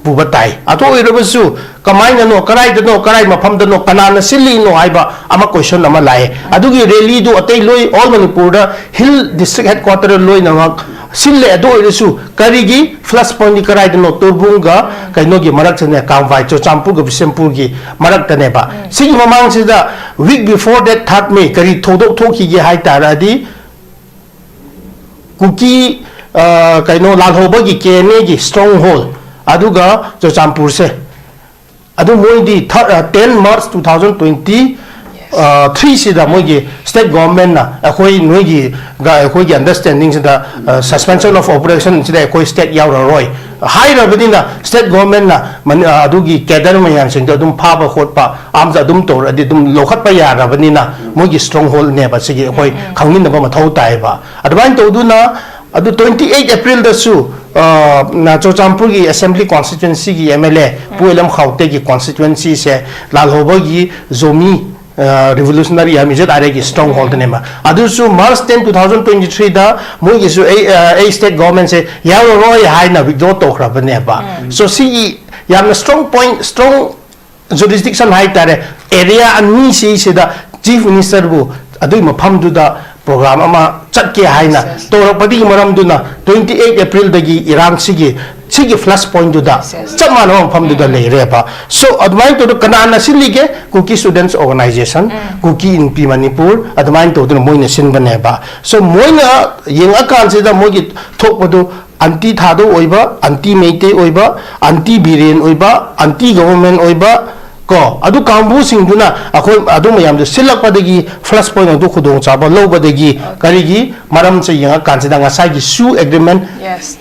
ꯄꯨꯕ ꯇꯥꯏ꯫ ꯑꯗꯨ ꯑꯣꯏꯔꯕꯁꯨ, ꯀꯃꯥꯏꯅꯅꯣ, ꯀꯗꯥꯏꯗꯅꯣ, ꯀꯗꯥꯏ ꯃꯐꯝꯗꯅꯣ, ꯀꯅꯥꯅ ꯁꯤꯜꯂꯤꯅꯣ ꯍꯥꯏꯕ ꯑꯃ ꯀꯣꯏꯁꯟ ꯑꯃ ꯂꯥꯛꯑꯦ꯫ ꯑꯗꯨꯒꯤ ꯔꯦꯂꯤꯗꯨ ꯑꯇꯩ ꯂꯣꯏ, ꯑꯣꯜ ꯃꯅꯤꯄꯨꯔꯗ ꯍꯤꯜ ꯗꯤꯁꯇ꯭ꯔꯤꯛ ꯍꯦꯗ ꯀ꯭ꯋꯥꯇꯔ ꯂꯣꯏꯅꯃꯛ ꯁꯤꯜꯂꯦ꯫ ꯑꯗꯨ ꯑꯣꯏꯔꯁꯨ, ꯀꯔꯤꯒꯤ ꯐ꯭ꯂꯁ ꯄꯣꯏꯟꯠ ꯀꯗꯥꯏꯗꯅꯣ? ꯇꯨꯔꯕꯨꯡꯒ ꯀꯩꯅꯣꯒꯤ ꯃꯔꯛꯇꯅꯦ, ꯀꯥꯡꯕꯥꯏ, ꯆꯨꯔꯆꯥꯟꯄꯨꯔꯒ ꯕꯤꯁꯦꯝꯄꯨꯔꯒꯤ ꯃꯔꯛꯇꯅꯦꯕ꯫ ꯁꯤꯒꯤ ꯃꯃꯥꯡꯁꯤꯗ, ꯋꯤꯛ ꯕꯤꯐꯣꯔ ꯗꯦꯠ ꯊꯥꯔꯠ ꯃꯦ, ꯀꯔꯤ ꯊꯧꯗꯣꯛ ꯊꯣꯛꯈꯤꯒꯦ ꯍꯥꯏ ꯇꯥꯔꯗꯤ, ꯀꯨꯀꯤ, ꯑ, ꯀꯩꯅꯣ, ꯂꯥꯜꯍꯧꯕꯒꯤ ꯀꯦ ꯑꯦꯟ ꯑꯦꯒꯤ ꯁ꯭ꯇꯔꯣꯡ ꯍꯣꯜ, ꯑꯗꯨꯒ ꯆꯨꯔꯆꯥꯟꯄꯨꯔꯁꯦ, ꯑꯗꯨ ꯃꯣꯏꯗꯤ ꯊꯥꯔ-, ꯑ, ten March two thousand twenty ꯊ꯭ꯔꯤꯁꯤꯗ ꯃꯣꯏꯒꯤ ꯁ꯭ꯇꯦꯠ ꯒꯣꯚꯔꯟꯃꯦꯟꯠꯅ ꯑꯩꯈꯣꯏ ꯅꯣꯏꯒꯤ ꯒ-, ꯑꯩꯈꯣꯏꯒꯤ ꯑꯟꯗꯔꯁ꯭ꯇꯦꯟꯗꯤꯡꯁꯤꯗ, ꯑ, ꯁꯁꯄꯦꯟꯁꯟ ꯑꯣꯐ ꯑꯣꯄꯔꯦꯁꯟꯁꯤꯗ ꯑꯩꯈꯣꯏ ꯁ꯭ꯇꯦꯠ ꯌꯥꯎꯔꯔꯣꯏ ꯍꯥꯏꯔꯕꯅꯤꯅ, ꯁ꯭ꯇꯦꯠ ꯒꯣꯚꯔꯟꯃꯦꯟꯠꯅ ꯃꯅꯤ-, ꯑ, ꯑꯗꯨꯒꯤ ꯀꯦꯗꯔ ꯃꯌꯥꯝꯁꯤꯡꯗꯣ ꯑꯗꯨꯝ ꯐꯥꯕ ꯈꯣꯠꯄ, ꯑꯥꯔꯝꯁ ꯑꯗꯨꯝ ꯇꯧꯔꯗꯤ ꯑꯗꯨꯝ ꯂꯧꯈꯠꯄ ꯌꯥꯔꯕꯅꯤꯅ, ꯃꯣꯏꯒꯤ ꯁ꯭ꯇꯔꯣꯡ ꯍꯣꯜꯅꯦꯕ ꯁꯤꯒꯤ, ꯑꯩꯈꯣꯏ ꯈꯪꯃꯤꯟꯅꯕ ꯃꯊꯧ ꯇꯥꯏꯌꯦꯕ꯫ ꯑꯗꯨꯃꯥꯏꯅ ꯇꯧꯗꯨꯅ, ꯑꯗꯨ twenty eight April ꯗꯁꯨ ꯆꯨꯔꯆꯥꯟꯄꯨꯔꯒꯤ assembly constituency ꯒꯤ M L A ꯄꯨ alarm ꯈꯥꯎꯇꯦꯒꯤ constituency say ꯂꯥꯜꯍꯧꯕꯒꯤ Zomi revolutionary army, Z R A ꯒꯤ stronghold ꯅꯦꯕ꯫ ꯑꯗꯨꯁꯨ March ten, two thousand twenty three ꯗ ꯃꯣꯏꯒꯤꯁꯨ ꯑꯩ state government ꯁꯦ ꯌꯥꯎꯔꯔꯣꯏ ꯍꯥꯏꯅ withdraw ꯇꯧꯈ꯭ꯔꯕꯅꯦꯕ꯫ So ꯁꯤꯒꯤ ꯌꯥꯝꯅ strong point, strong jurisdiction ꯍꯥꯏꯇꯥꯔꯦ, area ꯑꯅꯤꯁꯤꯁꯤꯗ chief minister ꯕꯨ ꯑꯗꯨꯒꯤ ꯃꯐꯝꯗꯨꯗ program ꯑꯃ ꯆꯠꯀꯦ ꯍꯥꯏꯅ ꯇꯧꯔꯛꯄꯗꯒꯤ ꯃꯔꯝꯗꯨꯅ twenty eight April ꯗꯒꯤ ꯏꯔꯥꯡꯁꯤꯒꯤ ꯁꯤꯒꯤ flash point ꯗꯨꯗ ꯆꯞ ꯃꯥꯟꯅꯕ ꯃꯐꯝꯗꯨꯗ ꯂꯩꯔꯦꯕ꯫ So ꯑꯗꯨꯃꯥꯏꯅ ꯇꯧꯗꯅ ꯀꯅꯥꯅ ꯁꯤꯜꯂꯤꯒꯦ? Kuki Students Organisation, ꯀꯨꯀꯤ ꯏꯟꯄꯤ ꯃꯅꯤꯄꯨꯔ, ꯑꯗꯨꯃꯥꯏꯅ ꯇꯧꯗꯅ ꯃꯣꯏꯅ ꯁꯤꯟꯕꯅꯦꯕ꯫ So ꯃꯣꯏꯅ ꯌꯦꯡꯉꯀꯥꯟꯁꯤꯗ ꯃꯣꯏꯒꯤ ꯊꯣꯛꯄꯗꯨ anti ꯊꯥꯗꯧ ꯑꯣꯏꯕ, anti ꯃꯩꯇꯩ ꯑꯣꯏꯕ, anti ꯕꯤꯔꯦꯟ ꯑꯣꯏꯕ, anti government ꯑꯣꯏꯕ, ꯀꯣ, ꯑꯗꯨ ꯀꯥꯡꯕꯨꯁꯤꯡꯗꯨꯅ ꯑꯩꯈꯣꯏ ꯑꯗꯨ ꯃꯌꯥꯝꯗꯨ ꯁꯤꯜꯂꯛꯄꯗꯒꯤ flash point ꯑꯗꯨ ꯈꯨꯗꯣꯡꯆꯥꯕ ꯂꯧꯕꯗꯒꯤ ꯀꯔꯤꯒꯤ ꯃꯔꯝꯁꯦ ꯌꯦꯡꯉꯀꯥꯟꯁꯤꯗ ꯉꯁꯥꯏꯒꯤ ꯁꯨ agreement,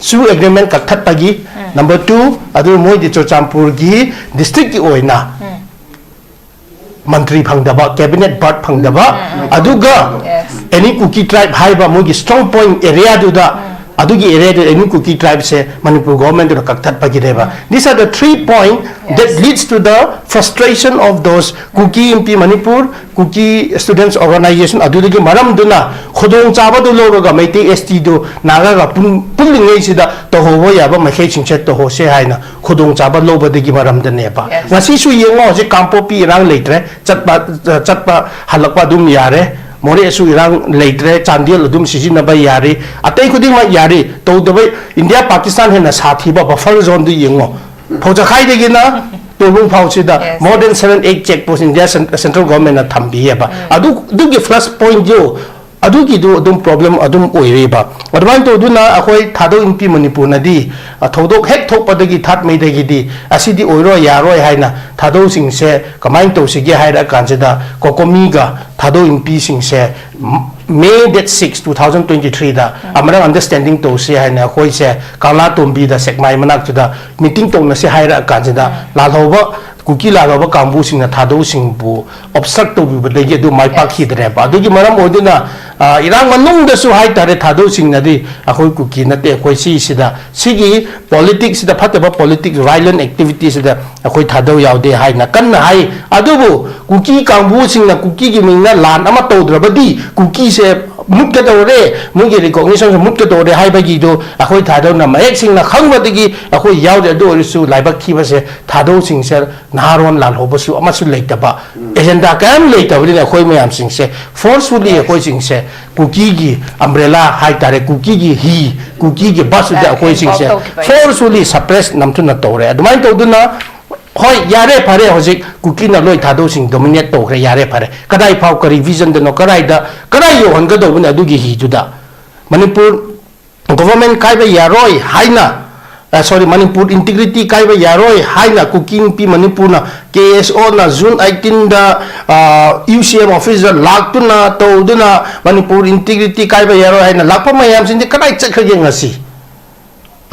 ꯁꯨ agreement ꯀꯛꯊꯠꯄꯒꯤ number two, ꯑꯗꯨ ꯃꯣꯏꯗꯤ ꯆꯨꯔꯆꯥꯟꯄꯨꯔꯒꯤ district ꯀꯤ ꯑꯣꯏꯅ ꯃꯟꯇ꯭ꯔꯤ ꯐꯪꯗꯕ, cabinet berth ꯐꯪꯗꯕ, ꯑꯗꯨꯒ any Kuki tribe ꯍꯥꯏꯕ ꯃꯣꯏꯒꯤ strong point area ꯗꯨꯗ, ꯑꯗꯨꯒꯤ area ꯗꯨꯗ any Kuki tribe ꯁꯦ ꯃꯅꯤꯄꯨꯔ government ꯇꯨꯅ ꯀꯛꯊꯠꯄꯒꯤꯅꯦꯕ꯫ These are the three point that leads to the frustration of those Kuki Inpi Manipur, Kuki Students Organisation, ꯑꯗꯨꯗꯒꯤ ꯃꯔꯝꯗꯨꯅ ꯈꯨꯗꯣꯡꯆꯥꯕꯗꯨ ꯂꯧꯔꯒ ꯃꯩꯇꯩ S T ꯗꯨ ꯅꯥꯒꯥꯒ ꯄꯨꯜꯂꯤꯉꯩꯁꯤꯗ ꯇꯧꯍꯧꯕ ꯌꯥꯕ ꯃꯈꯩꯁꯤꯡꯁꯦ ꯇꯧꯍꯧꯁꯦ ꯍꯥꯏꯅ ꯈꯨꯗꯣꯡꯆꯥꯕ ꯂꯧꯕꯗꯒꯤ ꯃꯔꯝꯗꯅꯦꯕ꯫ ꯉꯁꯤꯁꯨ ꯌꯦꯡꯉꯣ, ꯍꯧꯖꯤꯛ ꯀꯥꯡꯄꯣꯛꯄꯤ ꯏꯔꯥꯡ ꯂꯩꯇ꯭ꯔꯦ, ꯆꯠꯄ ꯆꯠꯄ ꯍꯜꯂꯛꯄ ꯑꯗꯨꯝ ꯌꯥꯔꯦ꯫ ꯃꯣꯔꯦꯁꯨ ꯏꯔꯥꯡ ꯂꯩꯇ꯭ꯔꯦ, ꯆꯥꯟꯗꯦꯜ ꯑꯗꯨꯝ ꯁꯤꯖꯤꯟꯅꯕ ꯌꯥꯔꯤ, ꯑꯇꯩ ꯈꯨꯗꯤꯡꯃꯛ ꯌꯥꯔꯤ꯫ ꯇꯧꯗꯕ, ꯏꯟꯗꯤꯌꯥ ꯄꯥꯀꯤꯁꯇꯥꯟ ꯍꯦꯟꯅ ꯁꯥꯊꯤꯕ buffer zone ꯗꯨ ꯌꯦꯡꯉꯣ꯫ ꯐꯧꯖꯈꯥꯏꯗꯒꯤꯅ ꯇꯣꯏꯕꯨꯡ ꯐꯥꯎꯁꯤꯗ more than seven eight check post India central government ꯅ ꯊꯝꯕꯤꯌꯦꯕ꯫ ꯑꯗꯨ ꯑꯗꯨꯒꯤ flash point ꯗꯨ ꯑꯗꯨꯒꯤꯗꯨ ꯑꯗꯨꯝ problem ꯑꯗꯨꯝ ꯑꯣꯏꯔꯤꯕ꯫ ꯑꯗꯨꯃꯥꯏꯅ ꯇꯧꯗꯨꯅ ꯑꯩꯈꯣꯏ ꯊꯥꯗꯧ ꯏꯟꯄꯤ ꯃꯅꯤꯄꯨꯔꯅꯗꯤ ꯊꯧꯗꯣꯛ ꯍꯦꯛ ꯊꯣꯛꯄꯗꯒꯤ ꯊꯥꯔꯠ ꯃꯦꯗꯒꯤꯗꯤ ꯑꯁꯤꯗꯤ ꯑꯣꯏꯔꯣꯏ ꯌꯥꯔꯣꯏ ꯍꯥꯏꯅ ꯊꯥꯗꯧꯁꯤꯡꯁꯦ ꯀꯃꯥꯏꯅ ꯇꯧꯁꯤꯒꯦ ꯍꯥꯏꯔ ꯀꯥꯟꯁꯤꯗ ꯀꯣꯀꯣꯃꯤꯒ ꯊꯥꯗꯧ ꯏꯟꯄꯤꯁꯤꯡꯁꯦ May date six, two thousand twenty three ꯗ ꯑꯃꯔꯛ understanding ꯇꯧꯁꯤ ꯍꯥꯏꯅ ꯑꯩꯈꯣꯏꯁꯦ ꯀꯪꯂꯥ ꯇꯣꯝꯕꯤꯗ ꯁꯦꯛꯃꯥꯏ ꯃꯅꯥꯛꯇꯨꯗ meeting ꯇꯧꯅꯁꯤ ꯍꯥꯏꯔꯛꯑ ꯀꯥꯟꯁꯤꯗ ꯂꯥꯜꯍꯧꯕ, ꯀꯨꯀꯤ ꯂꯥꯜꯍꯧꯕ ꯀꯥꯡꯕꯨꯁꯤꯡꯅ ꯊꯥꯗꯧꯁꯤꯡꯕꯨ obstruct ꯇꯧꯕꯤꯕꯗꯒꯤ ꯑꯗꯨ ꯃꯥꯏ ꯄꯥꯛꯈꯤꯗ꯭ꯔꯦꯕ꯫ ꯑꯗꯨꯒꯤ ꯃꯔꯝ ꯑꯣꯏꯗꯨꯅ ꯑ, ꯏꯔꯥꯡ ꯃꯅꯨꯡꯗꯁꯨ ꯍꯥꯏꯇꯥꯔꯦ, ꯊꯥꯗꯧꯁꯤꯡꯅꯗꯤ ꯑꯩꯈꯣꯏ ꯀꯨꯀꯤ ꯅꯠꯇꯦ, ꯑꯩꯈꯣꯏ ꯁꯤꯁꯤꯗ, ꯁꯤꯒꯤ ꯄꯣꯂꯤꯇꯤꯛꯁꯁꯤꯗ, ꯐꯠꯇꯕ ꯄꯣꯂꯤꯇꯤꯛꯁ, ꯚꯥꯏꯂꯦꯟ ꯑꯦꯛꯇꯤꯚꯤꯇꯤꯁꯤꯗ ꯑꯩꯈꯣꯏ ꯊꯥꯗꯧ ꯌꯥꯎꯗꯦ ꯍꯥꯏꯅ ꯀꯟꯅ ꯍꯥꯏ꯫ ꯑꯗꯨꯕꯨ ꯀꯨꯀꯤ ꯀꯥꯡꯕꯨꯁꯤꯡꯅ ꯀꯨꯀꯤꯒꯤ ꯃꯤꯡꯅ ꯂꯥꯟ ꯑꯃ ꯇꯧꯗ꯭ꯔꯕꯗꯤ ꯀꯨꯀꯤꯁꯦ ꯃꯨꯠꯀꯗꯧꯔꯦ, ꯃꯣꯏꯒꯤ ꯔꯤꯀꯣꯒꯅꯤꯁꯟꯁꯨ ꯃꯨꯠꯀꯗꯧꯔꯦ ꯍꯥꯏꯕꯒꯤꯗꯨ ꯑꯩꯈꯣꯏ ꯊꯥꯗꯧꯅ ꯃꯌꯦꯛ ꯁꯦꯡꯅ ꯈꯪꯕꯗꯒꯤ ꯑꯩꯈꯣꯏ ꯌꯥꯎꯔꯤ꯫ ꯑꯗꯨ ꯑꯣꯏꯔꯁꯨ ꯂꯥꯏꯕꯛ ꯊꯤꯕꯁꯦ ꯊꯥꯗꯧꯁꯤꯡꯁꯦ ꯅꯍꯥꯔꯣꯟ ꯂꯥꯜꯍꯧꯕꯁꯨ ꯑꯃꯁꯨ ꯂꯩꯇꯕ, ꯑꯦꯖꯦꯟꯗꯥ ꯀꯌꯥꯝ ꯂꯩꯇꯕꯅꯤꯅ ꯑꯩꯈꯣꯏ ꯃꯌꯥꯝꯁꯤꯡꯁꯦ ꯐꯣꯔꯁꯐꯨꯜꯂꯤ ꯑꯩꯈꯣꯏꯁꯤꯡꯁꯦ ꯀꯨꯀꯤꯒꯤ ꯑꯝꯕ꯭ꯔꯦꯂꯥ ꯍꯥꯏꯇꯥꯔꯦ, ꯀꯨꯀꯤꯒꯤ ꯍꯤ, ꯀꯨꯀꯤꯒꯤ ꯕꯁꯇꯨꯗ ꯑ, ꯑꯩꯈꯣꯏꯁꯤꯡꯁꯦ involve ꯇꯧꯈꯤꯕ꯫ ꯐꯣꯔꯁꯐꯨꯜꯂꯤ ꯁꯄ꯭ꯔꯦꯁ ꯅꯝꯊꯨꯅ ꯇꯧꯔꯦ꯫ ꯑꯗꯨꯃꯥꯏꯅ ꯇꯧꯗꯨꯅ, ꯍꯣꯏ, ꯌꯥꯔꯦ, ꯐꯔꯦ, ꯍꯧꯖꯤꯛ ꯀꯨꯀꯤꯅ ꯂꯣꯏ ꯊꯥꯗꯧꯁꯤꯡ ꯗꯣꯃꯤꯅꯦꯠ ꯇꯧꯈ꯭ꯔꯦ, ꯌꯥꯔꯦ, ꯐꯔꯦ꯫ ꯀꯗꯥꯏ ꯐꯥꯎ, ꯀꯔꯤ ꯚꯤꯖꯟꯗꯅꯣ, ꯀꯗꯥꯏꯗ, ꯀꯗꯥꯏ ꯌꯧꯍꯟꯒꯗꯧꯕꯅꯣ ꯑꯗꯨꯒꯤ ꯍꯤꯗꯨꯗ? ꯃꯅꯤꯄꯨꯔ ꯒꯣꯚꯔꯟꯃꯦꯟꯠ ꯀꯥꯏꯕ ꯌꯥꯔꯣꯏ ꯍꯥꯏꯅ, ꯑ, ꯁꯣꯔꯤ, ꯃꯅꯤꯄꯨꯔ ꯏꯟꯇꯤꯒ꯭ꯔꯤꯇꯤ ꯀꯥꯏꯕ ꯌꯥꯔꯣꯏ ꯍꯥꯏꯅ ꯀꯨꯀꯤ ꯅꯨꯄꯤ ꯃꯅꯤꯄꯨꯔꯅ ꯀꯦ ꯑꯦꯁ ꯑꯣꯅ ꯖꯨꯟ ꯑꯩꯠꯇꯤꯟꯗ, ꯑ, ꯌꯨ ꯁꯤ ꯑꯦꯝ ꯑꯣꯐꯤꯁꯇ ꯂꯥꯛꯇꯨꯅ ꯇꯧꯗꯨꯅ ꯃꯅꯤꯄꯨꯔ ꯏꯟꯇꯤꯒ꯭ꯔꯤꯇꯤ ꯀꯥꯏꯕ ꯌꯥꯔꯣꯏ ꯍꯥꯏꯅ ꯂꯥꯛꯄ ꯃꯌꯥꯝꯁꯤꯡꯗꯤ ꯀꯗꯥꯏ ꯆꯠꯈ꯭ꯔꯒꯦ ꯉꯁꯤ?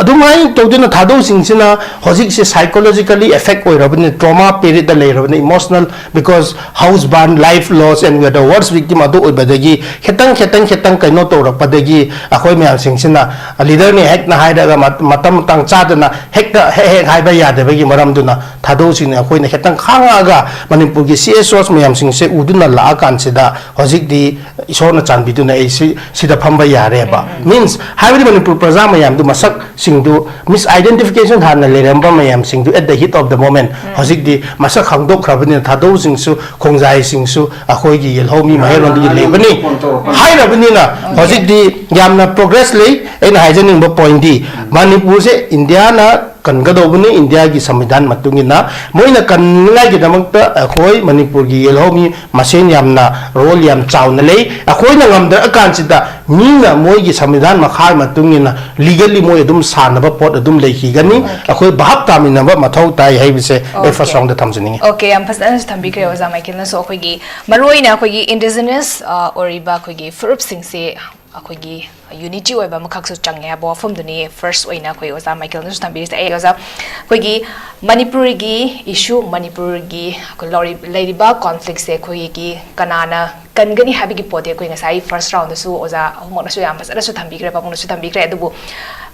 ꯑꯗꯨꯃꯥꯏꯅ ꯇꯧꯗꯨꯅ ꯊꯥꯗꯧꯁꯤꯡꯁꯤꯅ ꯍꯧꯖꯤꯛꯁꯦ ꯁꯥꯏꯀꯣꯂꯣꯖꯤꯀꯦꯜꯂꯤ ꯑꯦꯐꯦꯛ ꯑꯣꯏꯔꯕꯅꯤ, ꯇ꯭ꯔꯣꯃꯥ ꯄꯤꯔꯤꯌꯗꯇ ꯂꯩꯔꯕꯅꯤ, emotional, because house burn, life loss and we are the worst victim ꯑꯗꯨ ꯑꯣꯏꯕꯗꯒꯤ ꯈꯤꯇꯪ, ꯈꯤꯇꯪ, ꯈꯤꯇꯪ ꯀꯩꯅꯣ ꯇꯧꯔꯛꯄꯗꯒꯤ ꯑꯩꯈꯣꯏ ꯃꯌꯥꯝꯁꯤꯡꯁꯤꯅ ꯂꯤꯗꯔꯅꯤ ꯍꯦꯛꯅ ꯍꯥꯏꯔꯒ ꯃ-, ꯃꯇꯝ ꯃꯇꯥꯡ ꯆꯥꯗꯅ ꯍꯦꯛꯇ ꯍꯦꯛ ꯍꯦꯛ ꯍꯥꯏꯕ ꯌꯥꯗꯕꯒꯤ ꯃꯔꯝꯗꯨꯅ ꯊꯥꯗꯧꯁꯤꯡꯅ ꯑꯩꯈꯣꯏꯅ ꯈꯤꯇꯪ ꯈꯥꯡꯉꯛꯑꯒ ꯃꯅꯤꯄꯨꯔꯒꯤ ꯁꯤ ꯑꯦꯁ ꯑꯣꯁ ꯃꯌꯥꯝꯁꯤꯡꯁꯦ ꯎꯗꯨꯅ ꯂꯥꯛꯑꯀꯥꯟꯁꯤꯗ ꯍꯧꯖꯤꯛꯇꯤ ꯏꯁꯣꯔꯅ ꯆꯥꯟꯕꯤꯗꯨꯅ ꯑꯩ ꯁꯤ, ꯁꯤꯗ ꯐꯝꯕ ꯌꯥꯔꯦꯕ꯫ ꯎꯝ, ꯎꯝ꯫ Means, ꯍꯥꯏꯕꯗꯤ ꯃꯅꯤꯄꯨꯔ ꯄ꯭ꯔꯖꯥ ꯃꯌꯥꯝꯗꯨ ꯃꯁꯛꯁꯤꯡꯗꯨ, ꯃꯤꯁ ꯑꯥꯏꯗꯦꯟꯇꯤꯐꯤꯀꯦꯁꯟ ꯍꯥꯟꯅ ꯂꯩꯔꯝꯕ ꯃꯌꯥꯝꯁꯤꯡꯗꯨ at the heat of the moment, ꯎꯝ꯫ ꯍꯧꯖꯤꯛꯇꯤ ꯃꯁꯛ ꯈꯪꯗꯣꯛꯈ꯭ꯔꯕꯅꯤꯅ ꯊꯥꯗꯧꯁꯤꯡꯁꯨ, ꯈꯣꯡꯖꯥꯏꯁꯤꯡꯁꯨ ꯑꯩꯈꯣꯏꯒꯤ ꯌꯦꯜꯍꯧꯃꯤ ꯃꯍꯩꯔꯣꯟꯗꯒꯤ ꯂꯩꯕꯅꯤ ꯐꯣꯟ ꯇꯧꯔꯛꯄꯅꯤ꯫ ꯍꯥꯏꯔꯕꯅꯤꯅ, ꯑꯣꯀꯦ꯫ ꯍꯧꯖꯤꯛꯇꯤ ꯌꯥꯝꯅ ꯄ꯭ꯔꯣꯒ꯭ꯔꯦꯁ ꯂꯩ꯫ ꯑꯩꯅ ꯍꯥꯏꯖꯅꯤꯡꯕ ꯄꯣꯏꯟꯗꯤ, ꯎꯝ꯫ ꯃꯅꯤꯄꯨꯔꯁꯦ ꯏꯟꯗꯤꯌꯥꯅ ꯀꯟꯒꯗꯧꯕꯅꯤ, ꯏꯟꯗꯤꯌꯥꯒꯤ ꯁꯪꯕꯤꯙꯥꯟ ꯃꯇꯨꯡ ꯏꯟꯅ꯫ ꯃꯣꯏꯅ ꯀꯟꯅꯤꯡꯉꯥꯏꯒꯤꯗꯃꯛꯇ ꯑꯩꯈꯣꯏ ꯃꯅꯤꯄꯨꯔꯒꯤ ꯌꯦꯜꯍꯧꯃꯤ ꯃꯁꯦꯟ ꯌꯥꯝꯅ ꯔꯣꯜ ꯌꯥꯝ ꯆꯥꯎꯅ ꯂꯩ꯫ ꯑꯩꯈꯣꯏꯅ ꯉꯝꯗꯔꯀꯥꯟꯁꯤꯗ ꯃꯤꯅ ꯃꯣꯏꯒꯤ ꯁꯪꯕꯤꯙꯥꯟ ꯃꯈꯥ ꯃꯇꯨꯡ ꯏꯟꯅ ꯂꯤꯒꯜꯂꯤ ꯃꯣꯏ ꯑꯗꯨꯝ ꯁꯥꯟꯅꯕ ꯄꯣꯠ ꯑꯗꯨꯝ ꯂꯩꯈꯤꯒꯅꯤ꯫ ꯑꯣꯀꯦ꯫ ꯑꯩꯈꯣꯏ ꯚꯥꯞ ꯇꯥꯃꯤꯟꯅꯕ ꯃꯊꯧ ꯇꯥꯏ ꯍꯥꯏꯕꯁꯦ ꯑꯩ ꯑꯣꯀꯦ꯫ ꯐꯥꯔꯁ ꯔꯥꯎꯟꯗ ꯊꯝꯖꯅꯤꯡꯉꯤ꯫ ꯑꯣꯀꯦ, ꯌꯥꯝ ꯐꯖꯅꯁꯨ ꯊꯝꯕꯤꯈ꯭ꯔꯦ ꯑꯣꯖꯥ ꯃꯥꯏꯀꯦꯜꯅꯁꯨ꯫ ꯑꯩꯈꯣꯏꯒꯤ ꯃꯔꯨꯑꯣꯏꯅ ꯑꯩꯈꯣꯏꯒꯤ ꯏꯟꯗꯤꯖꯤꯅꯁ, ꯑ, ꯑꯣꯏꯔꯤꯕ ꯑꯩꯈꯣꯏꯒꯤ ꯐꯨꯔꯨꯞꯁꯤꯡꯁꯦ ꯑꯩꯈꯣꯏꯒꯤ ꯌꯨꯅꯤꯇꯤ ꯑꯣꯏꯕ ꯑꯃꯈꯛꯁꯨ ꯆꯪꯉꯦ ꯍꯥꯏꯕ ꯋꯥꯐꯝꯗꯨꯅꯤ ꯐꯥꯔꯁ ꯑꯣꯏꯅ ꯑꯩꯈꯣꯏ ꯑꯣꯖꯥ ꯃꯥꯏꯀꯦꯜꯅꯁꯨ ꯊꯝꯕꯤꯔꯤꯁꯦ꯫ ꯑꯩ ꯑꯣꯖꯥ, ꯑꯩꯈꯣꯏꯒꯤ ꯃꯅꯤꯄꯨꯔꯒꯤ ꯏꯁꯨ, ꯃꯅꯤꯄꯨꯔꯒꯤ ꯑꯩꯈꯣꯏ ꯂꯧꯔꯤ-, ꯂꯩꯔꯤꯕ ꯀꯣꯟꯐ꯭ꯂꯤꯛꯁꯦ ꯑꯩꯈꯣꯏꯒꯤ ꯀꯅꯥꯅ ꯀꯟꯒꯅꯤ ꯍꯥꯏꯕꯒꯤ ꯄꯣꯠꯇꯤ ꯑꯩꯈꯣꯏ ꯉꯁꯥꯏ ꯐꯥꯔꯁ ꯔꯥꯎꯟꯗꯁꯨ ꯑꯣꯖꯥ ꯑꯍꯨꯝꯃꯛꯅꯁꯨ ꯌꯥꯝ ꯐꯖꯅꯁꯨ ꯊꯝꯕꯤꯈ꯭ꯔꯦ, ꯄꯥꯕꯨꯡꯅꯁꯨ ꯊꯝꯕꯤꯈ꯭ꯔꯦ꯫ ꯑꯗꯨꯕꯨ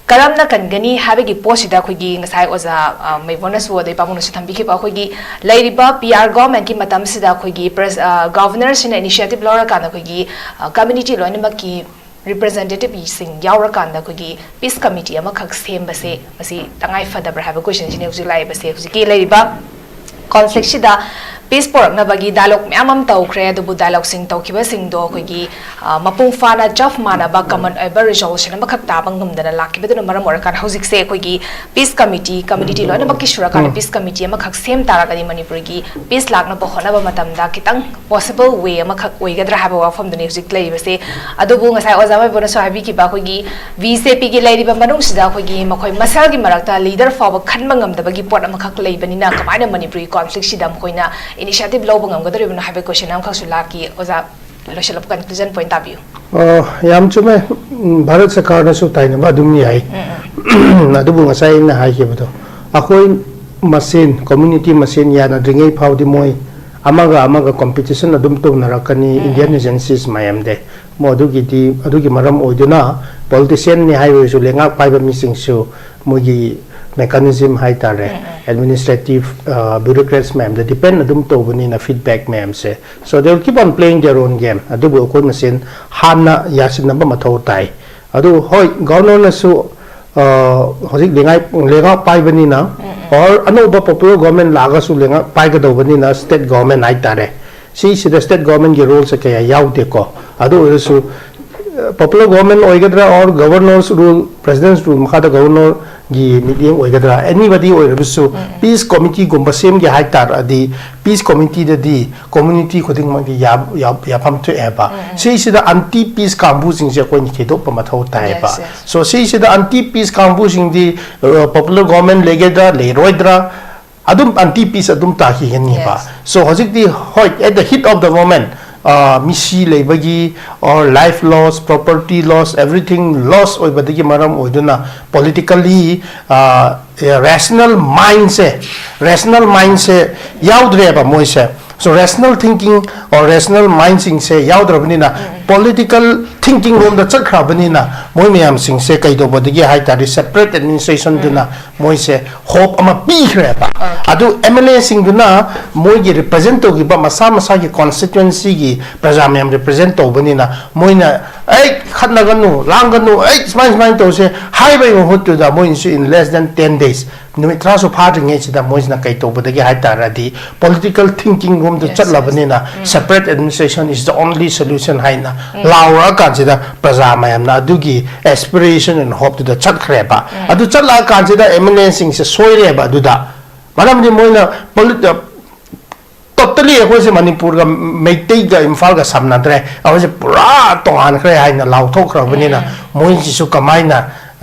ꯀꯔꯝꯅ ꯀꯟꯒꯅꯤ ꯍꯥꯏꯕꯒꯤ ꯄꯣꯠꯁꯤꯗ ꯑꯩꯈꯣꯏꯒꯤ ꯉꯁꯥꯏ ꯑꯣꯖꯥ, ꯑ, ꯃꯩꯕꯣꯅꯁꯨ ꯑꯗꯩ ꯄꯥꯕꯨꯡꯅꯁꯨ ꯊꯝꯕꯤꯈꯤꯕ ꯑꯩꯈꯣꯏꯒꯤ ꯂꯩꯔꯤꯕ ꯄꯤ ꯑꯥꯔ ꯒꯣꯚꯔꯟꯃꯦꯟꯠꯀꯤ ꯃꯇꯝꯁꯤꯗ ꯑꯩꯈꯣꯏꯒꯤ ꯄ꯭ꯔꯦꯁ-, ꯑ, ꯒꯣꯚꯔꯅꯔꯁꯤꯅ ꯏꯅꯤꯁꯤꯌꯦꯇꯤꯚ ꯂꯧꯔꯀꯥꯟꯗ ꯑꯩꯈꯣꯏꯒꯤ, ꯑ, ꯀꯝꯃ꯭ꯌꯨꯅꯤꯇꯤ ꯂꯣꯏꯅꯃꯛꯀꯤ ꯔꯤꯄ꯭ꯔꯖꯦꯟꯇꯦꯇꯤꯚꯁꯤꯡ ꯌꯥꯎꯔꯀꯥꯟꯗ ꯑꯩꯈꯣꯏꯒꯤ ꯄꯤꯁ ꯀꯃꯤꯇꯤ ꯑꯃꯈꯛ ꯁꯦꯝꯕꯁꯦ ꯃꯁꯤ ꯇꯉꯥꯏ ꯐꯗꯕ꯭ꯔꯥ ꯍꯥꯏꯕ ꯀꯣꯏꯁꯟꯁꯤꯅꯦ ꯍꯧꯖꯤꯛ ꯂꯥꯛꯏꯕꯁꯦ꯫ ꯍꯧꯖꯤꯛꯀꯤ ꯂꯩꯔꯤꯕ ꯀꯣꯟꯐ꯭ꯂꯤꯛꯁꯤꯗ ꯄꯤꯁ ꯄꯣꯔꯛꯅꯕꯒꯤ ꯗꯥꯏꯂꯣꯒ ꯃꯌꯥꯝ ꯑꯃ ꯇꯧꯈ꯭ꯔꯦ, ꯑꯗꯨꯕꯨ ꯗꯥꯏꯂꯣꯒꯁꯤꯡ ꯇꯧꯈꯤꯕꯁꯤꯡꯗꯣ ꯑꯩꯈꯣꯏꯒꯤ, ꯑ, ꯃꯄꯨꯡ ꯐꯥꯅ ꯆꯞ ꯃꯥꯟꯅꯕ ꯀꯃꯟ ꯑꯣꯏꯕ ꯔꯤꯖꯣꯂꯨꯁꯟ ꯑꯃꯈꯛ ꯇꯥꯕ ꯉꯝꯗꯅ ꯂꯥꯛꯈꯤꯕꯗꯨꯅ ꯃꯔꯝ ꯑꯣꯏꯔꯀꯥꯟꯗ ꯍꯧꯖꯤꯛꯁꯦ ꯑꯩꯈꯣꯏꯒꯤ ꯄꯤꯁ ꯀꯃꯤꯇꯤ, ꯀꯝꯃ꯭ꯌꯨꯅꯤꯇꯤ ꯂꯣꯏꯅꯃꯛꯀꯤ ꯁꯨꯔꯀꯥꯟꯗ ꯎꯝ꯫ ꯄꯤꯁ ꯀꯃꯤꯇꯤ ꯑꯃꯈꯛ ꯁꯦꯝ ꯇꯥꯔꯒꯗꯤ ꯃꯅꯤꯄꯨꯔꯒꯤ ꯄꯤꯁ ꯂꯥꯛꯅꯕ ꯍꯣꯠꯅꯕ ꯃꯇꯝꯗ ꯈꯤꯇꯪ ꯄꯣꯁꯤꯕꯜ ꯋꯦ ꯑꯃꯈꯛ ꯑꯣꯏꯒꯗ꯭ꯔꯥ ꯍꯥꯏꯕ ꯋꯥꯐꯝꯗꯨꯅꯤ ꯍꯧꯖꯤꯛ ꯂꯩꯔꯤꯕꯁꯦ꯫ ꯑꯗꯨꯕꯨ ꯉꯁꯥꯏ ꯑꯣꯖꯥ ꯃꯩꯕꯣꯅꯁꯨ ꯍꯥꯏꯕꯤꯈꯤꯕ ꯑꯩꯈꯣꯏꯒꯤ ꯕꯤ ꯖꯦ ꯄꯤꯒꯤ ꯂꯩꯔꯤꯕ ꯃꯅꯨꯡꯁꯤꯗ ꯑꯩꯈꯣꯏꯒꯤ ꯃꯈꯣꯏ ꯃꯁꯦꯜꯒꯤ ꯃꯔꯛꯇ ꯂꯤꯗꯔ ꯐꯥꯎꯕ ꯈꯟꯕ ꯉꯝꯗꯕꯒꯤ ꯄꯣꯠ ꯑꯃꯈꯛ ꯂꯩꯕꯅꯤꯅ ꯀꯃꯥꯏꯅ ꯃꯅꯤꯄꯨꯔꯒꯤ ꯀꯣꯟꯐ꯭ꯂꯤꯛꯁꯤꯗ ꯃꯈꯣꯏꯅ ꯏꯅꯤꯁꯤꯌꯦꯇꯤꯚ ꯂꯧꯕ ꯉꯝꯒꯗꯧꯔꯤꯕꯅꯣ ꯍꯥꯏꯕꯒꯤ ꯀꯣꯏꯁꯟ ꯑꯃꯈꯛꯁꯨ ꯂꯥꯛꯈꯤ꯫ ꯑꯣꯖꯥ, ꯂꯣꯏꯁꯤꯜꯂꯛꯄ ꯀꯟꯀ꯭ꯂꯨꯖꯟ ꯄꯣꯏꯟꯠ ꯇꯥꯕꯤꯌꯨ꯫ ꯑ, ꯌꯥꯝ ꯆꯨꯝꯃꯦ꯫ ꯎꯝ, ꯚꯥꯔꯠ ꯁꯔꯀꯥꯔꯅꯁꯨ ꯇꯥꯏꯅꯕ ꯑꯗꯨꯝ ꯌꯥꯏ꯫ ꯎꯝ, ꯎꯝ꯫ ꯑꯗꯨꯕꯨ ꯉꯁꯥꯏ ꯑꯩꯅ ꯍꯥꯏꯈꯤꯕꯗꯣ, ꯑꯩꯈꯣꯏ ꯃꯁꯦꯟ, ꯀꯝꯃ꯭ꯌꯨꯅꯤꯇꯤ ꯃꯁꯦꯟ ꯌꯥꯅꯗ꯭ꯔꯤꯉꯩ ꯐꯥꯎꯗꯤ ꯃꯣꯏ ꯑꯃꯒ ꯑꯃꯒ ꯀꯝꯄꯤꯇꯤꯁꯟ ꯑꯗꯨꯝ ꯇꯧꯅꯔꯛꯀꯅꯤ, ꯎꯝ, ꯏꯟꯗꯤꯌꯟ ꯎꯝ꯫ ꯑꯦꯖꯦꯟꯁꯤꯁ ꯃꯌꯥꯝꯗꯤ꯫ ꯃꯣꯏ ꯑꯗꯨꯒꯤꯗꯤ, ꯑꯗꯨꯒꯤ ꯃꯔꯝ ꯑꯣꯏꯗꯨꯅ ꯄꯣꯂꯤꯇꯤꯁꯤꯌꯟꯅꯤ ꯍꯥꯏꯔꯁꯨ, ꯂꯩꯉꯥꯛ ꯄꯥꯏꯕ ꯃꯤꯁꯤꯡꯁꯨ ꯃꯣꯏꯒꯤ ꯃꯦꯀꯥꯅꯤꯖꯝ ꯍꯥꯏꯇꯥꯔꯦ, ꯎꯝ, ꯎꯝ꯫ ꯑꯦꯗꯃꯤꯅꯤꯁꯇ꯭ꯔꯦꯇꯤꯚ, ꯑ, ꯕ꯭ꯌꯨꯔꯣꯀ꯭ꯔꯦꯠꯁ ꯃꯌꯥꯝꯗ ꯗꯤꯄꯦꯟ ꯑꯗꯨꯝ ꯇꯧꯕꯅꯤꯅ ꯐꯤꯗꯕꯦꯛ ꯃꯌꯥꯝꯁꯦ꯫ So they will keep on playing their own game. ꯑꯗꯨꯕꯨ ꯑꯩꯈꯣꯏ ꯃꯁꯦꯟ ꯍꯥꯟꯅ ꯌꯥꯁꯤꯟꯅꯕ ꯃꯊꯧ ꯇꯥꯏ꯫ ꯑꯗꯨ ꯍꯣꯏ, ꯒꯣꯚꯔꯅꯔꯅꯁꯨ, ꯑ, ꯍꯧꯖꯤꯛ ꯂꯩꯉꯥꯏ-, ꯂꯩꯉꯥꯛ ꯄꯥꯏꯕꯅꯤꯅ, ꯎꯝ, ꯎꯝ꯫ Or ꯑꯅꯧꯕ ꯄꯣꯄꯨꯂꯔ ꯒꯣꯚꯔꯟꯃꯦꯟꯠ ꯂꯥꯛꯑꯒꯁꯨ ꯂꯩꯉꯥꯛ ꯄꯥꯏꯒꯗꯧꯕꯅꯤꯅ ꯁ꯭ꯇꯦꯠ ꯒꯣꯚꯔꯟꯃꯦꯟꯠ ꯍꯥꯏꯇꯥꯔꯦ꯫ ꯁꯤꯁꯤꯗ ꯁ꯭ꯇꯦꯠ ꯒꯣꯚꯔꯟꯃꯦꯟꯠꯀꯤ ꯔꯣꯜꯁꯦ ꯀꯌꯥ ꯌꯥꯎꯗꯦꯀꯣ꯫ ꯑꯗꯨ ꯑꯣꯏꯔꯁꯨ, ꯑ, ꯄꯣꯄꯨꯂꯔ ꯒꯣꯚꯔꯟꯃꯦꯟꯠ ꯑꯣꯏꯒꯗ꯭ꯔꯥ or ꯒꯣꯚꯔꯅꯔꯁ ꯔꯨꯜ, ꯄ꯭ꯔꯦꯁꯤꯗꯦꯟꯠꯁ ꯔꯨꯜ ꯃꯈꯥꯗ ꯒꯣꯚꯔꯅꯔꯒꯤ ꯃꯤꯠꯌꯦꯡ ꯑꯣꯏꯒꯗ꯭ꯔꯥ, ꯑꯦꯅꯤꯕꯗꯤ ꯑꯣꯏꯔꯕꯁꯨ, ꯎꯝ, ꯎꯝ꯫ ꯄꯤꯁ ꯀꯃꯤꯇꯤꯒꯨꯝꯕ ꯁꯦꯝꯒꯦ ꯍꯥꯏ ꯇꯥꯔꯗꯤ, ꯄꯤꯁ ꯀꯃꯤꯇꯤꯗꯗꯤ ꯀꯝꯃ꯭ꯌꯨꯅꯤꯇꯤ ꯈꯨꯗꯤꯡꯃꯛꯇꯤ ꯌꯥ-, ꯌꯥ-, ꯌꯥꯐꯝ ꯊꯣꯛꯑꯦꯕ꯫ ꯎꯝ, ꯎꯝ꯫ ꯁꯤꯁꯤꯗ ꯑꯦꯟꯇꯤ ꯄꯤꯁ ꯀꯥꯡꯕꯨꯁꯤꯡꯁꯦ ꯑꯩꯈꯣꯏꯅ ꯊꯤꯗꯣꯛꯄ ꯃꯊꯧ ꯇꯥꯏꯌꯦꯕ꯫ Yes, yes. So ꯁꯤꯁꯤꯗ ꯑꯦꯟꯇꯤ ꯄꯤꯁ ꯀꯥꯡꯕꯨꯁꯤꯡꯗꯤ, ꯑ, ꯄꯣꯄꯨꯂꯔ ꯒꯣꯚꯔꯟꯃꯦꯟꯠ ꯂꯩꯒꯗ꯭ꯔꯥ, ꯂꯩꯔꯣꯏꯗ꯭ꯔꯥ, ꯑꯗꯨꯝ ꯑꯦꯟꯇꯤ ꯄꯤꯁ ꯑꯗꯨꯝ ꯇꯥꯈꯤꯒꯅꯤꯕ꯫ Yes. So ꯍꯧꯖꯤꯛꯇꯤ ꯍꯣꯏ, at the heat of the moment, ꯑ, ꯃꯤꯁꯤ ꯂꯩꯕꯒꯤ or life loss, property loss, everything loss ꯑꯣꯏꯕꯗꯒꯤ ꯃꯔꯝ ꯑꯣꯏꯗꯨꯅ politically, ꯑ, rational mindꯁꯦ, rational mindꯁꯦ ꯌꯥꯎꯗ꯭ꯔꯦꯕ ꯃꯣꯏꯁꯦ꯫ So rational thinking or rational mindꯁꯤꯡꯁꯦ ꯌꯥꯎꯗ꯭ꯔꯕꯅꯤꯅ, political thinking ꯔꯣꯝꯗ ꯆꯠꯈ꯭ꯔꯕꯅꯤꯅ, ꯃꯣꯏ ꯃꯌꯥꯝꯁꯤꯡꯁꯦ ꯀꯩꯗꯧꯕꯗꯒꯤ ꯍꯥꯏ ꯇꯥꯔꯗꯤ separate administrationꯗꯨꯅ ꯃꯣꯏꯁꯦ hope ꯑꯃ ꯄꯤꯈ꯭ꯔꯦꯕ꯫ ꯑꯗꯨ MLAꯁꯤꯡꯗꯨꯅ ꯃꯣꯏꯒꯤ represent ꯇꯧꯈꯤꯕ ꯃꯁꯥ ꯃꯁꯥꯒꯤ constituencyꯒꯤ ꯄ꯭ꯔꯖꯥ ꯃꯌꯥꯝ represent ꯇꯧꯕꯅꯤꯅ, ꯃꯣꯏꯅ "ꯑꯩ ꯈꯠꯅꯒꯅꯨ, ꯂꯥꯡꯒꯅꯨ, ꯑꯩ ꯁꯨꯃꯥꯏ ꯁꯨꯃꯥꯏꯅ ꯇꯧꯁꯦ" ꯍꯥꯏꯕꯒꯤ ꯃꯍꯨꯠꯇꯨꯗ, ꯃꯣꯏꯅꯁꯨ in less than ten days, ꯅꯨꯃꯤꯠ ꯇꯔꯥꯁꯨ ꯐꯥꯗ꯭ꯔꯤꯉꯩꯁꯤꯗ ꯃꯣꯏꯁꯤꯅ ꯀꯩ ꯇꯧꯕꯗꯒꯤ ꯍꯥꯏ ꯇꯥꯔꯗꯤ, political thinking ꯔꯣꯝꯗ ꯆꯠꯂꯕꯅꯤꯅ, separate administration is the only solution ꯍꯥꯏꯅ ꯂꯥꯎꯔꯛꯑꯀꯥꯟꯁꯤꯗ, ꯄ꯭ꯔꯖꯥ ꯃꯌꯥꯝꯅ ꯑꯗꯨꯒꯤ aspiration and hopeꯇꯨꯗ ꯆꯠꯈ꯭ꯔꯦꯕ꯫ ꯑꯗꯨ ꯆꯠꯂꯛꯑꯀꯥꯟꯁꯤꯗ MLAꯁꯤꯡꯁꯦ ꯁꯣꯏꯔꯦꯕ ꯑꯗꯨꯗ꯫ ꯃꯔꯝꯗꯤ ꯃꯣꯏꯅ polit-, totally ꯑꯩꯈꯣꯏꯁꯦ ꯃꯅꯤꯄꯨꯔꯒ ꯃꯩꯇꯩꯒ ꯏꯝꯐꯥꯜꯒ ꯁꯝꯅꯗ꯭ꯔꯦ, ꯑꯩꯈꯣꯏꯁꯦ ꯄꯨꯔꯥ ꯇꯣꯉꯥꯟꯈ꯭ꯔꯦ ꯍꯥꯏꯅ ꯂꯥꯎꯊꯣꯛꯈ꯭ꯔꯕꯅꯤꯅ, ꯃꯣꯏꯁꯤꯁꯨ ꯀꯃꯥꯏꯅ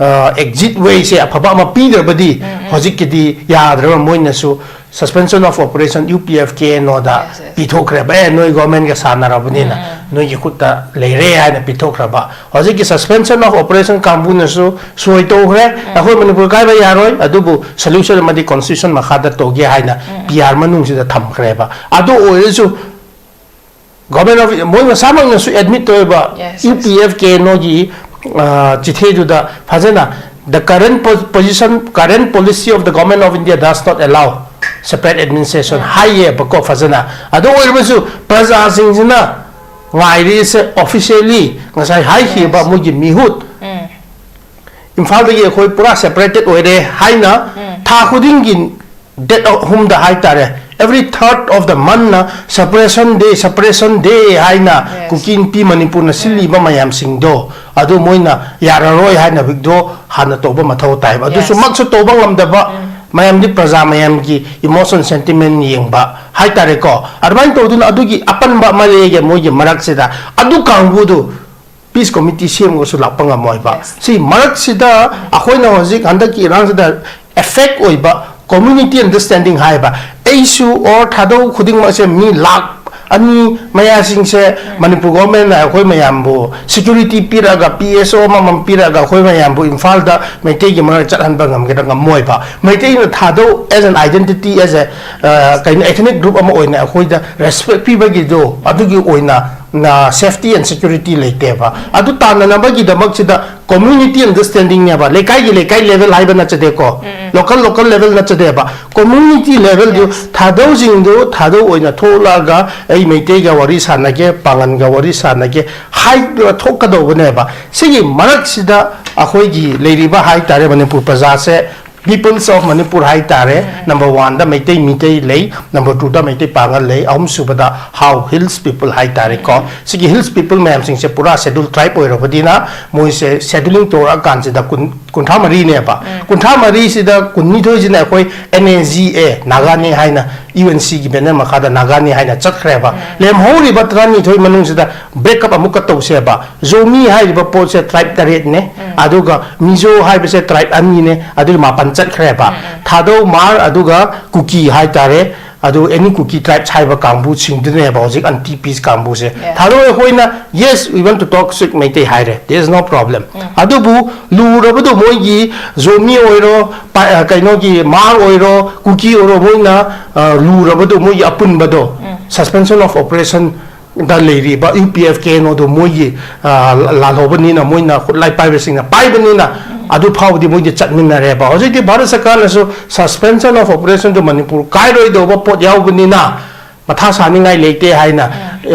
exit wayꯁꯦ ꯑꯐꯕ ꯑꯃ ꯄꯤꯗ꯭ꯔꯕꯗꯤ ꯍꯧꯖꯤꯛꯀꯤꯗꯤ ꯌꯥꯗ꯭ꯔꯕ꯫ ꯃꯣꯏꯅꯁꯨ suspension of operation, UPFKNOꯗ ꯄꯤꯊꯣꯛꯈ꯭ꯔꯦꯕ꯫ "ꯑꯦ, ꯅꯣꯏ governmentꯒ ꯁꯥꯟꯅꯔꯕꯅꯤꯅ ꯅꯣꯏꯒꯤ ꯈꯨꯠꯇ ꯂꯩꯔꯦ" ꯍꯥꯏꯅ ꯄꯤꯊꯣꯛꯈ꯭ꯔꯕ꯫ ꯍꯧꯖꯤꯛꯀꯤ suspension of operation ꯀꯥꯡꯕꯨꯅꯁꯨ ꯁꯣꯏ ꯇꯧꯈ꯭ꯔꯦ, "ꯑꯩꯈꯣꯏ ꯃꯅꯤꯄꯨꯔ ꯀꯥꯏꯕ ꯌꯥꯔꯣꯏ, ꯑꯗꯨꯕꯨ solution ꯑꯃꯗꯤ constitution ꯃꯈꯥꯗ ꯇꯧꯒꯦ" ꯍꯥꯏꯅ PR ꯃꯅꯨꯡꯁꯤꯗ ꯊꯝꯈ꯭ꯔꯦꯕ꯫ ꯑꯗꯨ ꯑꯣꯏꯔꯁꯨ government of, ꯃꯣꯏ ꯃꯁꯥꯃꯛꯅꯁꯨ admit ꯇꯧꯋꯦꯕ, UPFKNOꯒꯤ, ꯑ, ꯆꯤꯊꯤꯗꯨꯗ ꯐꯖꯅ, "The current po-, position, current policy of the Government of India does not allow separate administration" ꯍꯥꯏꯌꯦꯕꯀꯣ ꯐꯖꯅ꯫ ꯑꯗꯨ ꯑꯣꯏꯔꯕꯁꯨ ꯄ꯭ꯔꯖꯥꯁꯤꯡꯁꯤꯅ ꯉꯥꯏꯔꯤꯁꯦ officially ꯉꯁꯥꯏ ꯍꯥꯏꯈꯤꯕ ꯃꯣꯏꯒꯤ ꯃꯤꯍꯨꯠ, ꯏꯝꯐꯥꯜꯗꯒꯤ ꯑꯩꯈꯣꯏ ꯄꯨꯔꯥ separated ꯑꯣꯏꯔꯦ ꯍꯥꯏꯅ ꯊꯥ ꯈꯨꯗꯤꯡꯒꯤ date ꯑꯍꯨꯝꯗ ꯍꯥꯏꯇꯥꯔꯦ, every third of the monthꯅ separation day, separation day ꯍꯥꯏꯅ ꯀꯨꯀꯤ ꯅꯨꯄꯤ ꯃꯅꯤꯄꯨꯔꯅ ꯁꯤꯜꯂꯤꯕ ꯃꯌꯥꯝꯁꯤꯡꯗꯣ, ꯑꯗꯨ ꯃꯣꯏꯅ ꯌꯥꯔꯔꯣꯏ ꯍꯥꯏꯅ withdraw ꯍꯥꯟꯅ ꯇꯧꯕ ꯃꯊꯧ ꯇꯥꯏꯕ꯫ ꯑꯗꯨꯁꯨ ꯃꯛꯁꯨ ꯇꯧꯕ ꯉꯝꯗꯕ, ꯃꯌꯥꯝꯗꯤ ꯄ꯭ꯔꯖꯥ ꯃꯌꯥꯝꯒꯤ emotion, sentiment ꯌꯦꯡꯕ ꯍꯥꯏꯇꯥꯔꯦꯀꯣ꯫ ꯑꯗꯨꯃꯥꯏꯅ ꯇꯧꯗꯨꯅ ꯑꯗꯨꯒꯤ ꯑꯄꯟꯕ ꯑꯃ ꯂꯩꯒꯦ ꯃꯣꯏꯒꯤ ꯃꯔꯛꯁꯤꯗ꯫ ꯑꯗꯨ ꯀꯥꯡꯕꯨꯗꯨ peace committee ꯁꯦꯝꯒꯁꯨ ꯂꯥꯛꯄ ꯉꯝꯃꯣꯏꯕ꯫ ꯁꯤ ꯃꯔꯛꯁꯤꯗ ꯑꯩꯈꯣꯏꯅ ꯍꯧꯖꯤꯛ ꯍꯟꯗꯛꯀꯤ ꯏꯔꯥꯡꯁꯤꯗ effect ꯑꯣꯏꯕ community understanding ꯍꯥꯏꯕ, ꯑꯩꯁꯨ or ꯊꯥꯗꯧ ꯈꯨꯗꯤꯡꯃꯛꯁꯦ ꯃꯤ ꯂꯥꯛ ꯑꯅꯤ ꯃꯌꯥꯁꯤꯡꯁꯦ ꯃꯅꯤꯄꯨꯔ ꯒꯣꯔꯃꯦꯟꯅ ꯑꯩꯈꯣꯏ ꯃꯌꯥꯝꯕꯨ ꯁꯦꯀ꯭ꯌꯨꯔꯤꯇꯤ ꯄꯤꯔꯛꯑꯒ, ꯄꯤ ꯑꯦꯁ ꯑꯣ ꯑꯃꯃꯝ ꯄꯤꯔꯛꯑꯒ ꯑꯩꯈꯣꯏ ꯃꯌꯥꯝꯕꯨ ꯏꯝꯐꯥꯜꯗ ꯃꯩꯇꯩꯒꯤ ꯃꯔꯛ ꯆꯠꯍꯟꯕ ꯉꯝꯒꯗ꯭ꯔꯥ? ꯉꯝꯃꯣꯏꯕ꯫ ꯃꯩꯇꯩꯅ ꯊꯥꯗꯧ as an identity, as a, ꯑ, ꯀꯩꯅꯣ, ethnic group ꯑꯃ ꯑꯣꯏꯅ ꯑꯩꯈꯣꯏꯗ respect ꯄꯤꯕꯒꯤꯗꯣ, ꯑꯗꯨꯒꯤ ꯑꯣꯏꯅ, ꯅ, safety and security ꯂꯩꯇꯦꯕ꯫ ꯑꯗꯨ ꯇꯥꯟꯅꯅꯕꯒꯤꯗꯃꯛꯁꯤꯗ community understandingꯅꯦꯕ꯫ ꯂꯩꯀꯥꯏꯒꯤ ꯂꯩꯀꯥꯏ level ꯍꯥꯏꯕ ꯅꯠꯆꯗꯦꯀꯣ, local local level ꯅꯠꯆꯗꯦꯕ꯫ Community levelꯗꯨ, ꯊꯥꯗꯧꯁꯤꯡꯗꯨ ꯊꯥꯗꯧ ꯑꯣꯏꯅ ꯊꯣꯛꯂꯛꯑꯒ, "ꯑꯩ ꯃꯩꯇꯩꯒ ꯋꯥꯔꯤ ꯁꯥꯟꯅꯒꯦ, ꯄꯥꯉꯟꯒ ꯋꯥꯔꯤ ꯁꯥꯟꯅꯒꯦ" ꯍꯥꯏꯗꯨꯅ ꯊꯣꯛꯀꯗꯧꯕꯅꯦꯕ꯫ ꯁꯤꯒꯤ ꯃꯔꯛꯁꯤꯗ ꯑꯩꯈꯣꯏꯒꯤ ꯂꯩꯔꯤꯕ ꯍꯥꯏꯇꯥꯔꯦ ꯃꯅꯤꯄꯨꯔ ꯄ꯭ꯔꯖꯥꯁꯦ, Peoples of Manipur ꯍꯥꯏꯇꯥꯔꯦ, number oneꯗ ꯃꯩꯇꯩ ꯃꯤꯇꯩ ꯂꯩ, number twoꯗ ꯃꯩꯇꯩ ꯄꯥꯉꯜ ꯂꯩ, ꯑꯍꯨꯝꯁꯨꯕꯗ Hao Hills people ꯍꯥꯏꯇꯥꯔꯦꯀꯣ꯫ ꯁꯤꯒꯤ Hills people ꯃꯌꯥꯝꯁꯤꯡꯁꯦ ꯄꯨꯔꯥ Scheduled Tribe ꯑꯣꯏꯔꯕꯗꯤꯅ ꯃꯣꯏꯁꯦ scheduling ꯇꯧꯔꯛꯑꯀꯥꯟꯁꯤꯗ ꯀꯨꯟ, ꯀꯨꯟꯊ꯭ꯔꯥ ꯃꯔꯤꯅꯦꯕ꯫ ꯀꯨꯟꯊ꯭ꯔꯥ ꯃꯔꯤꯁꯤꯗ ꯀꯨꯟꯅꯤꯊꯣꯏꯁꯤꯅ ꯑꯩꯈꯣꯏ N A G A, ꯅꯥꯒꯥꯅꯤ ꯍꯥꯏꯅ, UNCꯒꯤ banner ꯃꯈꯥꯗ ꯅꯥꯒꯥꯅꯤ ꯍꯥꯏꯅ ꯆꯠꯈ꯭ꯔꯦꯕ꯫ ꯂꯦꯝꯍꯧꯔꯤꯕ ꯇꯔꯥꯅꯤꯊꯣꯏ ꯃꯅꯨꯡꯁꯤꯗ break up ꯑꯃꯨꯛꯀ ꯇꯧꯁꯦꯕ꯫ ꯖꯣꯃꯤ ꯍꯥꯏꯔꯤꯕ ꯄꯣꯠꯁꯦ tribe ꯇꯔꯦꯠꯅꯦ, ꯑꯗꯨꯒ ꯃꯤꯖꯣ ꯍꯥꯏꯕꯁꯦ tribe ꯑꯅꯤꯅꯦ, ꯑꯗꯨꯒꯤ ꯃꯥꯄꯟ ꯆꯠꯈ꯭ꯔꯦꯕ꯫ ꯊꯥꯗꯧ, ꯃꯥꯔ, ꯑꯗꯨꯒ ꯀꯨꯀꯤ ꯍꯥꯏꯇꯥꯔꯦ꯫ ꯑꯗꯨ any Kuki tribes ꯍꯥꯏꯕ ꯀꯥꯡꯕꯨꯁꯤꯡꯗꯨꯅꯦꯕ ꯍꯧꯖꯤꯛ anti peace ꯀꯥꯡꯕꯨꯁꯦ꯫ ꯊꯥꯗꯧ ꯑꯩꯈꯣꯏꯅ, "Yes, we want to talk with Meitei" ꯍꯥꯏꯔꯦ, there is no problem꯫ ꯑꯗꯨꯕꯨ ꯂꯨꯔꯕꯗꯣ ꯃꯣꯏꯒꯤ ꯖꯣꯃꯤ ꯑꯣꯏꯔꯣ, ꯄꯥ-, ꯑ, ꯀꯩꯅꯣꯒꯤ ꯃꯥꯔ ꯑꯣꯏꯔꯣ, ꯀꯨꯀꯤ ꯑꯣꯏꯔꯣ, ꯃꯣꯏꯅ, ꯑ, ꯂꯨꯔꯕꯗꯣ ꯃꯣꯏꯒꯤ ꯑꯄꯨꯟꯕꯗꯣ suspension of operation ꯗ ꯂꯩꯔꯤꯕ UPF, KNOꯗꯣ ꯃꯣꯏꯒꯤ, ꯑ, ꯂꯥꯜꯍꯧꯕꯅꯤꯅ, ꯃꯣꯏꯅ ꯈꯨꯠꯂꯥꯏ ꯄꯥꯏꯕꯁꯤꯡꯅ ꯄꯥꯏꯕꯅꯤꯅ, ꯑꯗꯨ ꯐꯥꯎꯕꯗꯤ ꯃꯣꯏꯗꯤ ꯆꯠꯃꯤꯟꯅꯔꯦꯕ꯫ ꯍꯧꯖꯤꯛꯇꯤ ꯚꯥꯔꯠ ꯁꯔꯀꯥꯔꯅꯁꯨ suspension of operationꯗꯣ ꯃꯅꯤꯄꯨꯔ ꯀꯥꯏꯔꯣꯏꯗꯧꯕ ꯄꯣꯠ ꯌꯥꯎꯕꯅꯤꯅ ꯃꯊꯥ ꯁꯥꯅꯤꯡꯉꯥꯏ ꯂꯩꯇꯦ ꯍꯥꯏꯅ,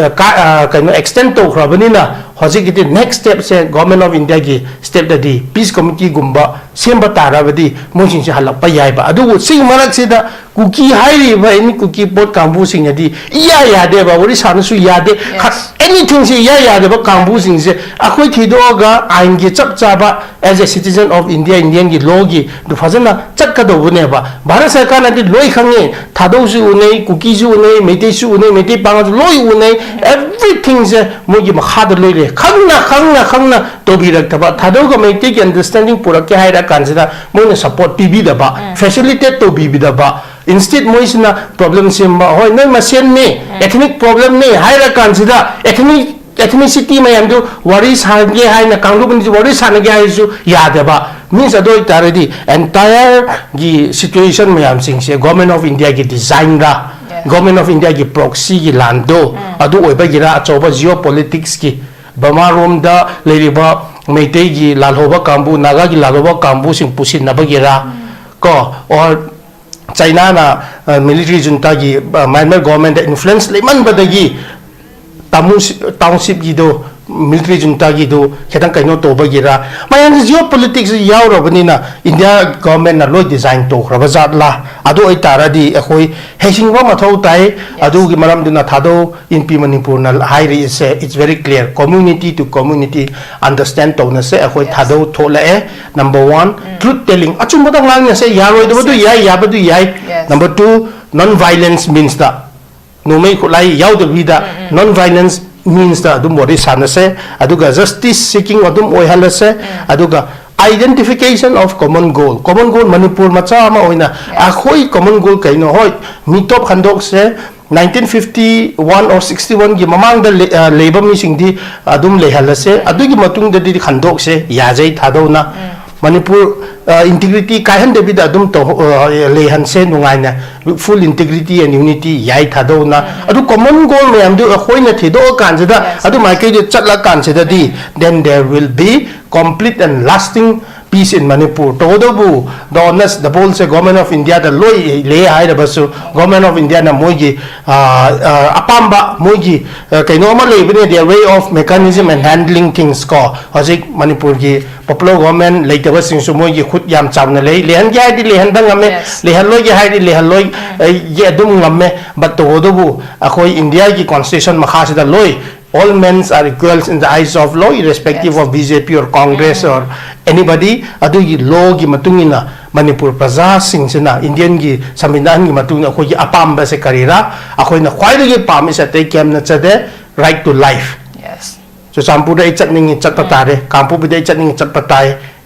ꯑ, ꯀꯥ-, ꯑ, ꯀꯩꯅꯣ, extend ꯇꯧꯈ꯭ꯔꯕꯅꯤꯅ ꯍꯧꯖꯤꯛꯀꯤꯗꯤ next stepꯁꯦ Government of Indiaꯒꯤ stepꯇꯗꯤ peace committeeꯒꯨꯝꯕ ꯁꯦꯝꯕ ꯇꯥꯔꯕꯗꯤ ꯃꯣꯏꯁꯤꯡꯁꯦ ꯍꯜꯂꯛꯄ ꯌꯥꯏꯕ꯫ ꯑꯗꯨꯕꯨ ꯁꯤꯒꯤ ꯃꯔꯛꯁꯤꯗ ꯀꯨꯀꯤ ꯍꯥꯏꯔꯤꯕ any Kuki ꯄꯣꯠ ꯀꯥꯡꯕꯨꯁꯤꯡꯅꯗꯤ ꯏꯌꯥ ꯌꯥꯗꯦꯕ, ꯋꯥꯔꯤ ꯁꯥꯅꯁꯨ ꯌꯥꯗꯦ꯫ Yes. Anythingꯁꯤ ꯏꯌꯥ ꯌꯥꯗꯕ ꯀꯥꯡꯕꯨꯁꯤꯡꯁꯦ ꯑꯩꯈꯣꯏ ꯊꯤꯗꯣꯛꯑꯒ ꯑꯥꯏꯟꯒꯤ ꯆꯞ ꯆꯥꯕ as a citizen of India, Indianꯒꯤ lawꯒꯤꯗꯨ ꯐꯖꯅ ꯆꯠꯀꯗꯧꯕꯅꯦꯕ꯫ ꯚꯥꯔꯠ ꯁꯔꯀꯥꯔꯅꯗꯤ ꯂꯣꯏ ꯈꯪꯉꯦ, ꯊꯥꯗꯧꯁꯨ ꯎꯅꯩ, ꯀꯨꯀꯤꯁꯨ ꯎꯅꯩ, ꯃꯩꯇꯩꯁꯨ ꯎꯅꯩ, ꯃꯩꯇꯩ ꯄꯥꯉꯜꯁꯨ ꯂꯣꯏ ꯎꯅꯩ, everythingꯁꯦ ꯃꯣꯏꯒꯤ ꯃꯈꯥꯗ ꯂꯣꯏ ꯂꯩ꯫ ꯈꯪꯅ, ꯈꯪꯅ, ꯈꯪꯅ ꯇꯧꯕꯤꯔꯛꯇꯕ, ꯊꯥꯗꯧꯒ ꯃꯩꯇꯩꯒꯤ understanding ꯄꯨꯔꯛꯀꯦ ꯍꯥꯏꯔ ꯀꯥꯟꯁꯤꯗ ꯃꯣꯏꯅ support ꯄꯤꯕꯤꯗꯕ, facilitate ꯇꯧꯕꯤꯕꯤꯗꯕ, Instead ꯃꯣꯏꯁꯤꯅ problem ꯁꯦꯝꯕ, ꯍꯣꯏ ꯅꯣꯏ ꯃꯁꯦꯟꯅꯤ, ethnic problemꯅꯤ ꯍꯥꯏꯔ ꯀꯥꯟꯁꯤꯗ ethnic, ethnicity ꯃꯌꯥꯝꯗꯨ ꯋꯥꯔꯤ ꯁꯥꯒꯦ ꯍꯥꯏꯅ, ꯀꯥꯡꯂꯨꯞ ꯑꯅꯤꯁꯤ ꯋꯥꯔꯤ ꯁꯥꯟꯅꯒꯦ ꯍꯥꯏꯔꯁꯨ ꯌꯥꯗꯕ꯫ Means ꯑꯗꯨ ꯑꯣꯏꯇꯥꯔꯗꯤ entireꯒꯤ situation ꯃꯌꯥꯝꯁꯤꯡꯁꯦ Government of Indiaꯒꯤ designꯔ, Government of Indiaꯒꯤ proxyꯒꯤ ꯂꯥꯟꯗꯣ ꯑꯗꯨ ꯑꯣꯏꯕꯒꯤꯔ, ꯑꯆꯧꯕ geopoliticsꯀꯤ ꯕꯔꯃꯥꯔꯣꯝꯗ ꯂꯩꯔꯤꯕ ꯃꯩꯇꯩꯒꯤ ꯂꯥꯜꯍꯧꯕ ꯀꯥꯡꯕꯨ, ꯅꯥꯒꯥꯒꯤ ꯂꯥꯜꯍꯧꯕ ꯀꯥꯡꯕꯨꯁꯤꯡ ꯄꯨꯁꯤꯟꯅꯕꯒꯤꯔ, ꯀꯣ, or Chinaꯅ military juntagꯤ Myanmar governmentꯇ influence ꯂꯩꯃꯟꯕꯗꯒꯤ Tamu townshipꯀꯤꯗꯣ military juntagꯤꯗꯣ ꯈꯤꯇꯪ ꯀꯩꯅꯣ ꯇꯧꯕꯒꯤꯔ, ꯃꯌꯥꯝꯁꯤ geopolitics ꯌꯥꯎꯔꯕꯅꯤꯅ India governmentꯅ ꯂꯣꯏ design ꯇꯧꯈ꯭ꯔꯕ ꯖꯥꯠꯂꯥ? ꯑꯗꯨ ꯑꯣꯏꯇꯥꯔꯗꯤ ꯑꯩꯈꯣꯏ ꯍꯩꯁꯤꯡꯕ ꯃꯊꯧ ꯇꯥꯏ꯫ ꯑꯗꯨꯒꯤ ꯃꯔꯝꯗꯨꯅ ꯊꯥꯗꯧ ꯏꯟꯄꯤ ꯃꯅꯤꯄꯨꯔꯅ ꯍꯥꯏꯔꯤꯁꯦ, it's very clear, community to community understand ꯇꯧꯅꯁꯦ꯫ ꯑꯩꯈꯣꯏ ꯊꯥꯗꯧ ꯊꯣꯛꯂꯛꯑꯦ꯫ Number one, truth telling, ꯑꯆꯨꯝꯕꯗ ꯉꯥꯡꯅꯁꯦ꯫ ꯌꯥꯔꯣꯏꯗꯕꯗꯨ ꯌꯥꯏ, ꯌꯥꯕꯗꯨ ꯌꯥꯏ꯫ Number two, non violence meansꯇ, ꯅꯣꯡꯃꯩ ꯈꯨꯠꯂꯥꯏ ꯌꯥꯎꯗꯕꯤꯗ non violence meansꯇ ꯑꯗꯨꯝ ꯋꯥꯔꯤ ꯁꯥꯟꯅꯁꯦ꯫ ꯑꯗꯨꯒ justice seeking ꯑꯗꯨꯝ ꯑꯣꯏꯍꯜꯂꯁꯦ꯫ ꯑꯗꯨꯒ identification of common goal, common goal, Manipur ꯃꯆꯥ ꯑꯃ ꯑꯣꯏꯅ ꯑꯩꯈꯣꯏ common goal ꯀꯩꯅꯣ? ꯍꯣꯏ, ꯃꯤꯇꯣꯞ ꯈꯟꯗꯣꯛꯁꯦ꯫ Nineteen fifty one or sixty oneꯒꯤ ꯃꯃꯥꯡꯗ ꯂꯩꯕ ꯃꯤꯁꯤꯡꯗꯤ ꯑꯗꯨꯝ ꯂꯩꯍꯜꯂꯁꯦ꯫ ꯑꯗꯨꯒꯤ ꯃꯇꯨꯡꯗꯗꯤ ꯈꯟꯗꯣꯛꯁꯦ, ꯌꯥꯖꯩ ꯊꯥꯗꯧꯅ꯫ ꯃꯅꯤꯄꯨꯔ integrity ꯀꯥꯏꯍꯟꯗꯕꯤꯗ ꯑꯗꯨꯝ ꯇꯧ, ꯂꯩꯍꯟꯁꯦ ꯅꯨꯡꯉꯥꯏꯅ꯫ Full integrity and unity ꯌꯥꯏ ꯊꯥꯗꯧꯅ꯫ ꯑꯗꯨ common goal ꯃꯌꯥꯝꯗꯨ ꯑꯩꯈꯣꯏꯅ ꯊꯤꯗꯣꯛꯑꯀꯥꯟꯁꯤꯗ, ꯑꯗꯨ ꯃꯥꯏꯀꯩꯗ ꯆꯠꯂꯀꯥꯟꯁꯤꯗꯗꯤ, then there will be complete and lasting peace in Manipur꯫ ꯇꯧꯕꯇꯕꯨ, the honest, the ballꯁꯦ Government of Indiaꯗ ꯂꯣꯏ ꯂꯩ ꯍꯥꯏꯔꯕꯁꯨ, Government of Indiaꯅ ꯃꯣꯏꯒꯤ ꯑꯄꯥꯝꯕ, ꯃꯣꯏꯒꯤ ꯀꯩꯅꯣ ꯑꯃ ꯂꯩꯕꯅꯦ, their way of mechanism and handling things ꯀꯣ꯫ ꯍꯧꯖꯤꯛ ꯃꯅꯤꯄꯨꯔꯒꯤ popular government ꯂꯩꯇꯕꯁꯤꯡꯁꯨ ꯃꯣꯏꯒꯤ ꯈꯨꯠ ꯌꯥꯝ ꯆꯥꯎꯅ ꯂꯩ꯫ ꯂꯩꯍꯟꯒꯦ ꯍꯥꯏꯔꯗꯤ ꯂꯩꯍꯟꯕ ꯉꯝꯃꯦ, ꯂꯩꯍꯜꯂꯣꯏꯒꯦ ꯍꯥꯏꯔꯗꯤ ꯂꯩꯍꯜꯂꯣꯏ, ꯒꯤ ꯑꯗꯨꯝ ꯉꯝꯃꯦ꯫ But ꯇꯧꯕꯇꯕꯨ ꯑꯩꯈꯣꯏ Indiaꯒꯤ constitution ꯃꯈꯥꯁꯤꯗ ꯂꯣꯏ, all men are equals in the eyes of law, irrespective of BJP or Congress or anybody꯫ ꯑꯗꯨꯒꯤ lawꯒꯤ ꯃꯇꯨꯡ ꯏꯟꯅ ꯃꯅꯤꯄꯨꯔ ꯄ꯭ꯔꯖꯥꯁꯤꯡꯁꯤꯅ Indianꯒꯤ ꯁꯪꯕꯤꯙꯥꯟꯒꯤ ꯃꯇꯨꯡ ꯏꯟꯅ ꯑꯩꯈꯣꯏꯒꯤ ꯑꯄꯥꯝꯕꯁꯦ ꯀꯔꯤꯔꯥ? ꯑꯩꯈꯣꯏꯅ ꯈ꯭ꯋꯥꯏꯗꯒꯤ ꯄꯥꯝꯃꯤꯁꯦ ꯑꯇꯩ ꯀꯩꯝ ꯅꯠꯆꯗꯦ, right to life꯫ Yes. ꯆꯨꯔꯆꯥꯟꯄꯨꯔꯗ ꯑꯩ ꯆꯠꯅꯤꯡꯉꯤ, ꯆꯠꯄ ꯇꯥꯔꯦ꯫ ꯀꯥꯡꯄꯣꯛꯄꯤꯗ ꯑꯩ ꯆꯠꯅꯤꯡꯉꯤ, ꯆꯠꯄ ꯇꯥꯏ꯫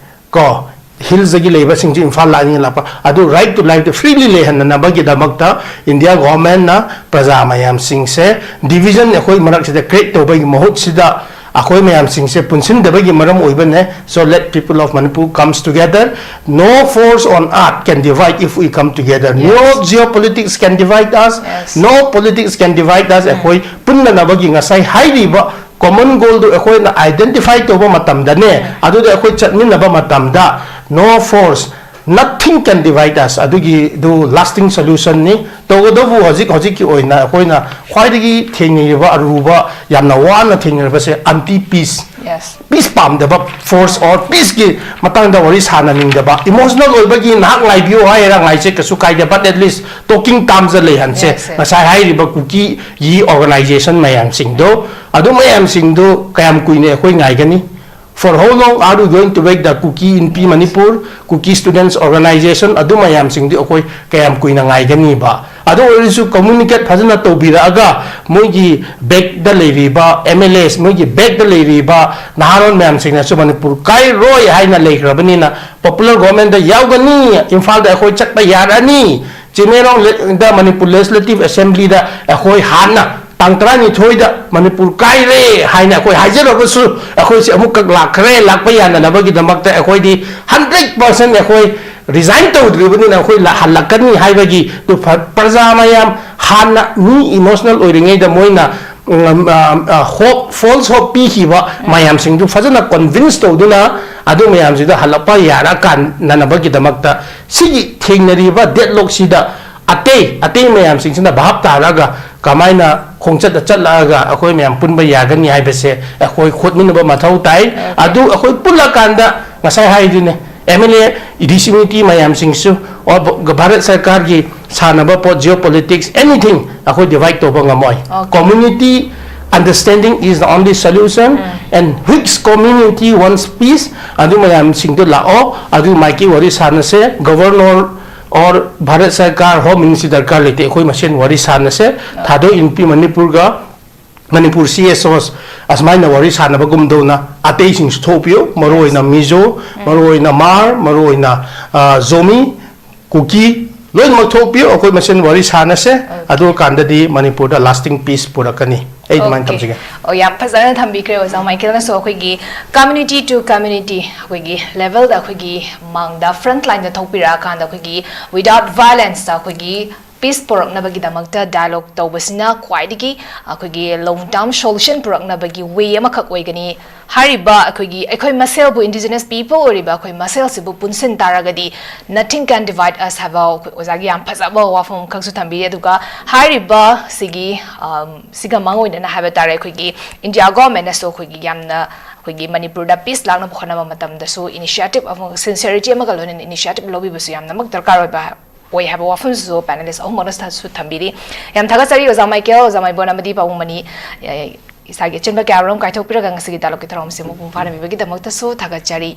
ꯀꯣ, ꯍꯤꯜꯁꯇꯒꯤ ꯂꯩꯕꯁꯤꯡꯁꯨ ꯏꯝꯐꯥꯜ ꯂꯥꯛꯅꯤꯡꯉꯥꯏ ꯂꯥꯛꯄ, ꯑꯗꯨ right to life ꯗ freely ꯂꯩꯍꯟꯅꯅꯕꯒꯤꯗꯃꯛꯇ ꯏꯟꯗꯤꯌꯥ ꯒꯣꯚꯔꯟꯃꯦꯟꯠꯅ ꯄ꯭ꯔꯖꯥ ꯃꯌꯥꯝꯁꯤꯡꯁꯦ division ꯑꯩꯈꯣꯏ ꯃꯔꯛꯁꯤꯗ create ꯇꯧꯕꯒꯤ ꯃꯍꯨꯠꯁꯤꯗ ꯑꯩꯈꯣꯏ ꯃꯌꯥꯝꯁꯤꯡꯁꯦ ꯄꯨꯟꯁꯤꯟꯗꯕꯒꯤ ꯃꯔꯝ ꯑꯣꯏꯕꯅꯦ꯫ So let people of Manipur comes together. No force on earth can divide if we come together. No geopolitics can divide us. Yes. No politics can divide us. ꯑꯩꯈꯣꯏ ꯄꯨꯟꯅꯅꯕꯒꯤ ꯉꯁꯥꯏ ꯍꯥꯏꯔꯤꯕ common goal ꯗꯨ ꯑꯩꯈꯣꯏꯅ identify ꯇꯧꯕ ꯃꯇꯝꯗꯅꯦ, ꯑꯗꯨꯗ ꯑꯩꯈꯣꯏ ꯆꯠꯃꯤꯟꯅꯕ ꯃꯇꯝꯗ no force, nothing can divide us. ꯑꯗꯨꯒꯤꯗꯨ lasting solution ꯅꯤ꯫ ꯇꯧꯒꯗꯕꯨ ꯍꯧꯖꯤꯛ ꯍꯧꯖꯤꯛꯀꯤ ꯑꯣꯏꯅ ꯑꯩꯈꯣꯏꯅ ꯈ꯭ꯋꯥꯏꯗꯒꯤ ꯊꯦꯡꯅꯔꯤꯕ ꯑꯔꯨꯕ, ꯌꯥꯝꯅ ꯋꯥꯅ ꯊꯦꯡꯅꯔꯤꯕꯁꯦ anti peace, Yes. peace ꯄꯥꯝꯗꯕ force or peace ꯀꯤ ꯃꯇꯥꯡꯗ ꯋꯥꯔꯤ ꯁꯥꯟꯅꯅꯤꯡꯗꯕ, emotional ꯑꯣꯏꯕꯒꯤ ꯅꯍꯥꯛ ꯉꯥꯏꯕꯤꯌꯨ ꯍꯥꯏꯔ ꯉꯥꯏꯁꯦ ꯀꯩꯁꯨ ꯀꯥꯏꯗꯦ, but at least talking terms the ꯂꯩꯍꯟꯁꯦ꯫ Yes, yes. ꯉꯁꯥꯏ ꯍꯥꯏꯔꯤꯕ ꯀꯨꯀꯤꯒꯤ organization ꯃꯌꯥꯝꯁꯤꯡꯗꯣ, ꯑꯗꯨ ꯃꯌꯥꯝꯁꯤꯡꯗꯣ ꯀꯌꯥꯝ ꯀꯨꯏꯅ ꯑꯩꯈꯣꯏ ꯉꯥꯏꯒꯅꯤ? For how long are we going to wait the Kuki in P Manipur, Kuki Students Organization, ꯑꯗꯨ ꯃꯌꯥꯝꯁꯤꯡꯗꯨ ꯑꯩꯈꯣꯏ ꯀꯌꯥꯝ ꯀꯨꯏꯅ ꯉꯥꯏꯒꯅꯤꯕ? ꯑꯗꯨ ꯑꯣꯏꯔꯁꯨ communicate ꯐꯖꯅ ꯇꯧꯕꯤꯔꯛꯑꯒ ꯃꯣꯏꯒꯤ back ꯇ ꯂꯩꯔꯤꯕ M L As, ꯃꯣꯏꯒꯤ back ꯇ ꯂꯩꯔꯤꯕ ꯅꯍꯥꯔꯣꯜ ꯃꯌꯥꯝꯁꯤꯡꯅꯁꯨ ꯃꯅꯤꯄꯨꯔ ꯀꯥꯏꯔꯣꯏ ꯍꯥꯏꯅ ꯂꯩꯈ꯭ꯔꯕꯅꯤꯅ, popular government ꯗ ꯌꯥꯎꯒꯅꯤ, ꯏꯝꯐꯥꯜꯗ ꯑꯩꯈꯣꯏ ꯆꯠꯄ ꯌꯥꯔꯅꯤ, ꯆꯤꯡꯃꯩꯔꯣꯡꯗ ꯃꯅꯤꯄꯨꯔ Legislative Assembly ꯗ ꯑꯩꯈꯣꯏ ꯍꯥꯟꯅ ꯇꯥꯡ ꯇꯔꯥꯅꯤꯊꯣꯏꯗ ꯃꯅꯤꯄꯨꯔ ꯀꯥꯏꯔꯦ ꯍꯥꯏꯅ ꯑꯩꯈꯣꯏ ꯍꯥꯏꯖꯔꯕꯁꯨ, ꯑꯩꯈꯣꯏꯁꯦ ꯑꯃꯨꯛꯀ ꯂꯥꯛꯈ꯭ꯔꯦ, ꯂꯥꯛꯄ ꯌꯥꯅꯅꯕꯒꯤꯗꯃꯛꯇ ꯑꯩꯈꯣꯏꯗꯤ hundred percent ꯑꯩꯈꯣꯏ resign ꯇꯧꯗ꯭ꯔꯤꯕꯅꯤꯅ ꯑꯩꯈꯣꯏ ꯂꯥ-, ꯍꯜꯂꯛꯀꯅꯤ ꯍꯥꯏꯕꯒꯤ ꯇꯨ ꯐ-, ꯄ꯭ꯔꯖꯥ ꯃꯌꯥꯝ ꯍꯥꯟꯅ ꯃꯤ emotional ꯑꯣꯏꯔꯤꯉꯩꯗ ꯃꯣꯏꯅ, ꯎꯝ, ꯑ, ꯑ, hope, false hope ꯄꯤꯈꯤꯕ ꯃꯌꯥꯝꯁꯤꯡꯗꯨ ꯐꯖꯅ convince ꯇꯧꯗꯨꯅ ꯑꯗꯨ ꯃꯌꯥꯝꯁꯤꯗ ꯍꯜꯂꯛꯄ ꯌꯥꯔꯀꯥꯟꯅꯅꯕꯒꯤꯗꯃꯛꯇ ꯁꯤꯒꯤ ꯊꯦꯡꯅꯔꯤꯕ deadlock ꯁꯤꯗ ꯑꯇꯩ, ꯑꯇꯩ ꯃꯌꯥꯝꯁꯤꯡꯁꯤꯅ ꯚꯥꯞ ꯇꯥꯔꯒ ꯀꯃꯥꯏꯅ ꯈꯣꯡꯆꯠꯇ ꯆꯠꯂꯛꯑꯒ ꯑꯩꯈꯣꯏ ꯃꯌꯥꯝ ꯄꯨꯟꯕ ꯌꯥꯒꯅꯤ ꯍꯥꯏꯕꯁꯦ ꯑꯩꯈꯣꯏ ꯍꯣꯠꯃꯤꯟꯅꯕ ꯃꯊꯧ ꯇꯥꯏ꯫ ꯑꯗꯨ ꯑꯩꯈꯣꯏ ꯄꯨꯜꯂꯀꯥꯟꯗ ꯉꯁꯥꯏ ꯍꯥꯏꯗꯨꯅꯦ, M L A, D C committee ꯃꯌꯥꯝꯁꯤꯡꯁꯨ, or Bharat ꯁꯔꯀꯥꯔꯒꯤ ꯁꯥꯟꯅꯕ ꯄꯣꯠ, geopolitics, anything, ꯑꯩꯈꯣꯏ divide ꯇꯧꯕ ꯉꯝꯃꯣꯏ꯫ Okay. Community understanding is the only solution, and which community wants peace, ꯑꯗꯨ ꯃꯌꯥꯝꯁꯤꯡꯗꯣ ꯂꯥꯛꯑꯣ, ꯑꯗꯨ ꯃꯥꯏꯀꯩ ꯋꯥꯔꯤ ꯁꯥꯟꯅꯁꯦ꯫ Governor or ꯚꯥꯔꯠ ꯁꯔꯀꯥꯔ, Home Ministry ꯗꯔꯀꯥꯔ ꯂꯩꯇꯦ, ꯑꯩꯈꯣꯏ ꯃꯁꯦꯟ ꯋꯥꯔꯤ ꯁꯥꯟꯅꯁꯦ꯫ ꯊꯥꯗꯣꯛ ꯏꯟꯄꯤ ꯃꯅꯤꯄꯨꯔꯒ ꯃꯅꯤꯄꯨꯔ ꯁꯤ ꯑꯦꯁ ꯑꯣꯁ ꯑꯁꯨꯃꯥꯏꯅ ꯋꯥꯔꯤ ꯁꯥꯟꯅꯕꯒꯨꯝꯗꯧꯅ ꯑꯇꯩꯁꯤꯡꯁꯨ ꯊꯣꯛꯄꯤꯌꯨ, ꯃꯔꯨꯑꯣꯏꯅ ꯃꯤꯖꯣ, ꯃꯔꯨꯑꯣꯏꯅ ꯃꯥꯔ, ꯃꯔꯨꯑꯣꯏꯅ ꯖꯣꯃꯤ, ꯀꯨꯀꯤ, ꯂꯣꯏꯅꯃꯛ ꯊꯣꯛꯄꯤꯌꯨ꯫ ꯑꯩꯈꯣꯏ ꯃꯁꯦꯟ ꯋꯥꯔꯤ ꯁꯥꯟꯅꯁꯦ꯫ ꯑꯗꯨ ꯀꯥꯟꯗꯗꯤ ꯃꯅꯤꯄꯨꯔꯗ lasting peace ꯄꯨꯔꯛꯀꯅꯤ꯫ ꯑꯩ ꯑꯗꯨꯃꯥꯏꯅ ꯊꯝꯖꯒꯦ꯫ ꯑꯣ, ꯌꯥꯝ ꯐꯖꯅ ꯊꯝꯕꯤꯈ꯭ꯔꯦ ꯑꯣꯖꯥ ꯃꯥꯏꯀꯦꯜꯅꯁꯨ꯫ ꯑꯩꯈꯣꯏꯒꯤ community to community, ꯑꯩꯈꯣꯏꯒꯤ levelꯗ, ꯑꯩꯈꯣꯏꯒꯤ ꯃꯥꯡꯗ, front lineꯗ ꯊꯣꯛꯄꯤꯔꯛꯑꯀꯥꯟꯗ ꯑꯩꯈꯣꯏꯒꯤ without violenceꯇ ꯑꯩꯈꯣꯏꯒꯤ peace ꯄꯨꯔꯛꯅꯕꯒꯤꯗꯃꯛꯇ dialogue ꯇꯧꯕꯁꯤꯅ ꯈ꯭ꯋꯥꯏꯗꯒꯤ ꯑꯩꯈꯣꯏꯒꯤ long term solution ꯄꯨꯔꯛꯅꯕꯒꯤ way ꯑꯃꯈꯛ ꯑꯣꯏꯒꯅꯤ꯫ ꯍꯥꯏꯔꯤꯕ ꯑꯩꯈꯣꯏꯒꯤ, ꯑꯩꯈꯣꯏ ꯃꯁꯦꯜꯕꯨ, indigenous people ꯑꯣꯏꯔꯤꯕ ꯑꯩꯈꯣꯏ ꯃꯁꯦꯜꯁꯤꯕꯨ ꯄꯨꯟꯁꯤꯟ ꯇꯥꯔꯒꯗꯤ, nothing can divide us ꯍꯥꯏꯕ ꯑꯩꯈꯣꯏ ꯑꯣꯖꯥꯒꯤ ꯌꯥꯝ ꯐꯖꯕ ꯋꯥꯐꯝ ꯑꯃꯈꯛꯁꯨ ꯊꯝꯕꯤꯔꯤ꯫ ꯑꯗꯨꯒ ꯍꯥꯏꯔꯤꯕ ꯁꯤꯒꯤ, ꯑꯝ, ꯁꯤꯒ ꯃꯥꯡ ꯑꯣꯏꯅꯅ ꯍꯥꯏꯕ ꯇꯥꯔꯦ, ꯑꯩꯈꯣꯏꯒꯤ India governmentꯅꯁꯨ ꯑꯩꯈꯣꯏꯒꯤ ꯌꯥꯝꯅ ꯑꯩꯈꯣꯏꯒꯤ ꯃꯅꯤꯄꯨꯔꯗ peace ꯂꯥꯛꯅꯕ ꯍꯣꯠꯅꯕ ꯃꯇꯝꯗꯁꯨ initiative ꯑꯃ, sincerity ꯑꯃꯒ ꯂꯣꯏꯅꯅ initiative ꯂꯧꯕꯤꯕꯁꯨ ꯌꯥꯝꯅꯃꯛ ꯗꯔꯀꯥꯔ ꯑꯣꯏꯕ ꯑꯣꯏ ꯍꯥꯏꯕ ꯋꯥꯐꯝꯁꯤꯁꯨ panelist ꯑꯍꯨꯝꯃꯛꯅꯁꯨ ꯊꯝꯕꯤꯔꯤ꯫ ꯌꯥꯝ ꯊꯥꯒꯠꯆꯔꯤ ꯑꯣꯖꯥ ꯃꯥꯏꯀꯦꯜ, ꯑꯣꯖꯥ ꯃꯥꯏꯕꯣꯟ ꯑꯃꯗꯤ ꯄꯥꯕꯨꯡ ꯃꯅꯤ꯫ ꯑꯦ, ꯏꯁꯥꯒꯤ ꯑꯆꯤꯟꯕ ꯀꯌꯥꯃꯔꯨꯝ ꯀꯥꯏꯊꯣꯛꯄꯤꯔꯒ ꯉꯁꯤꯒꯤ dialogueꯀꯤ ꯊꯧꯔꯝꯁꯤ ꯃꯄꯨꯡ ꯐꯥꯅ ꯄꯤꯕꯒꯤꯗꯃꯛꯇꯁꯨ ꯊꯥꯒꯠꯆꯔꯤ꯫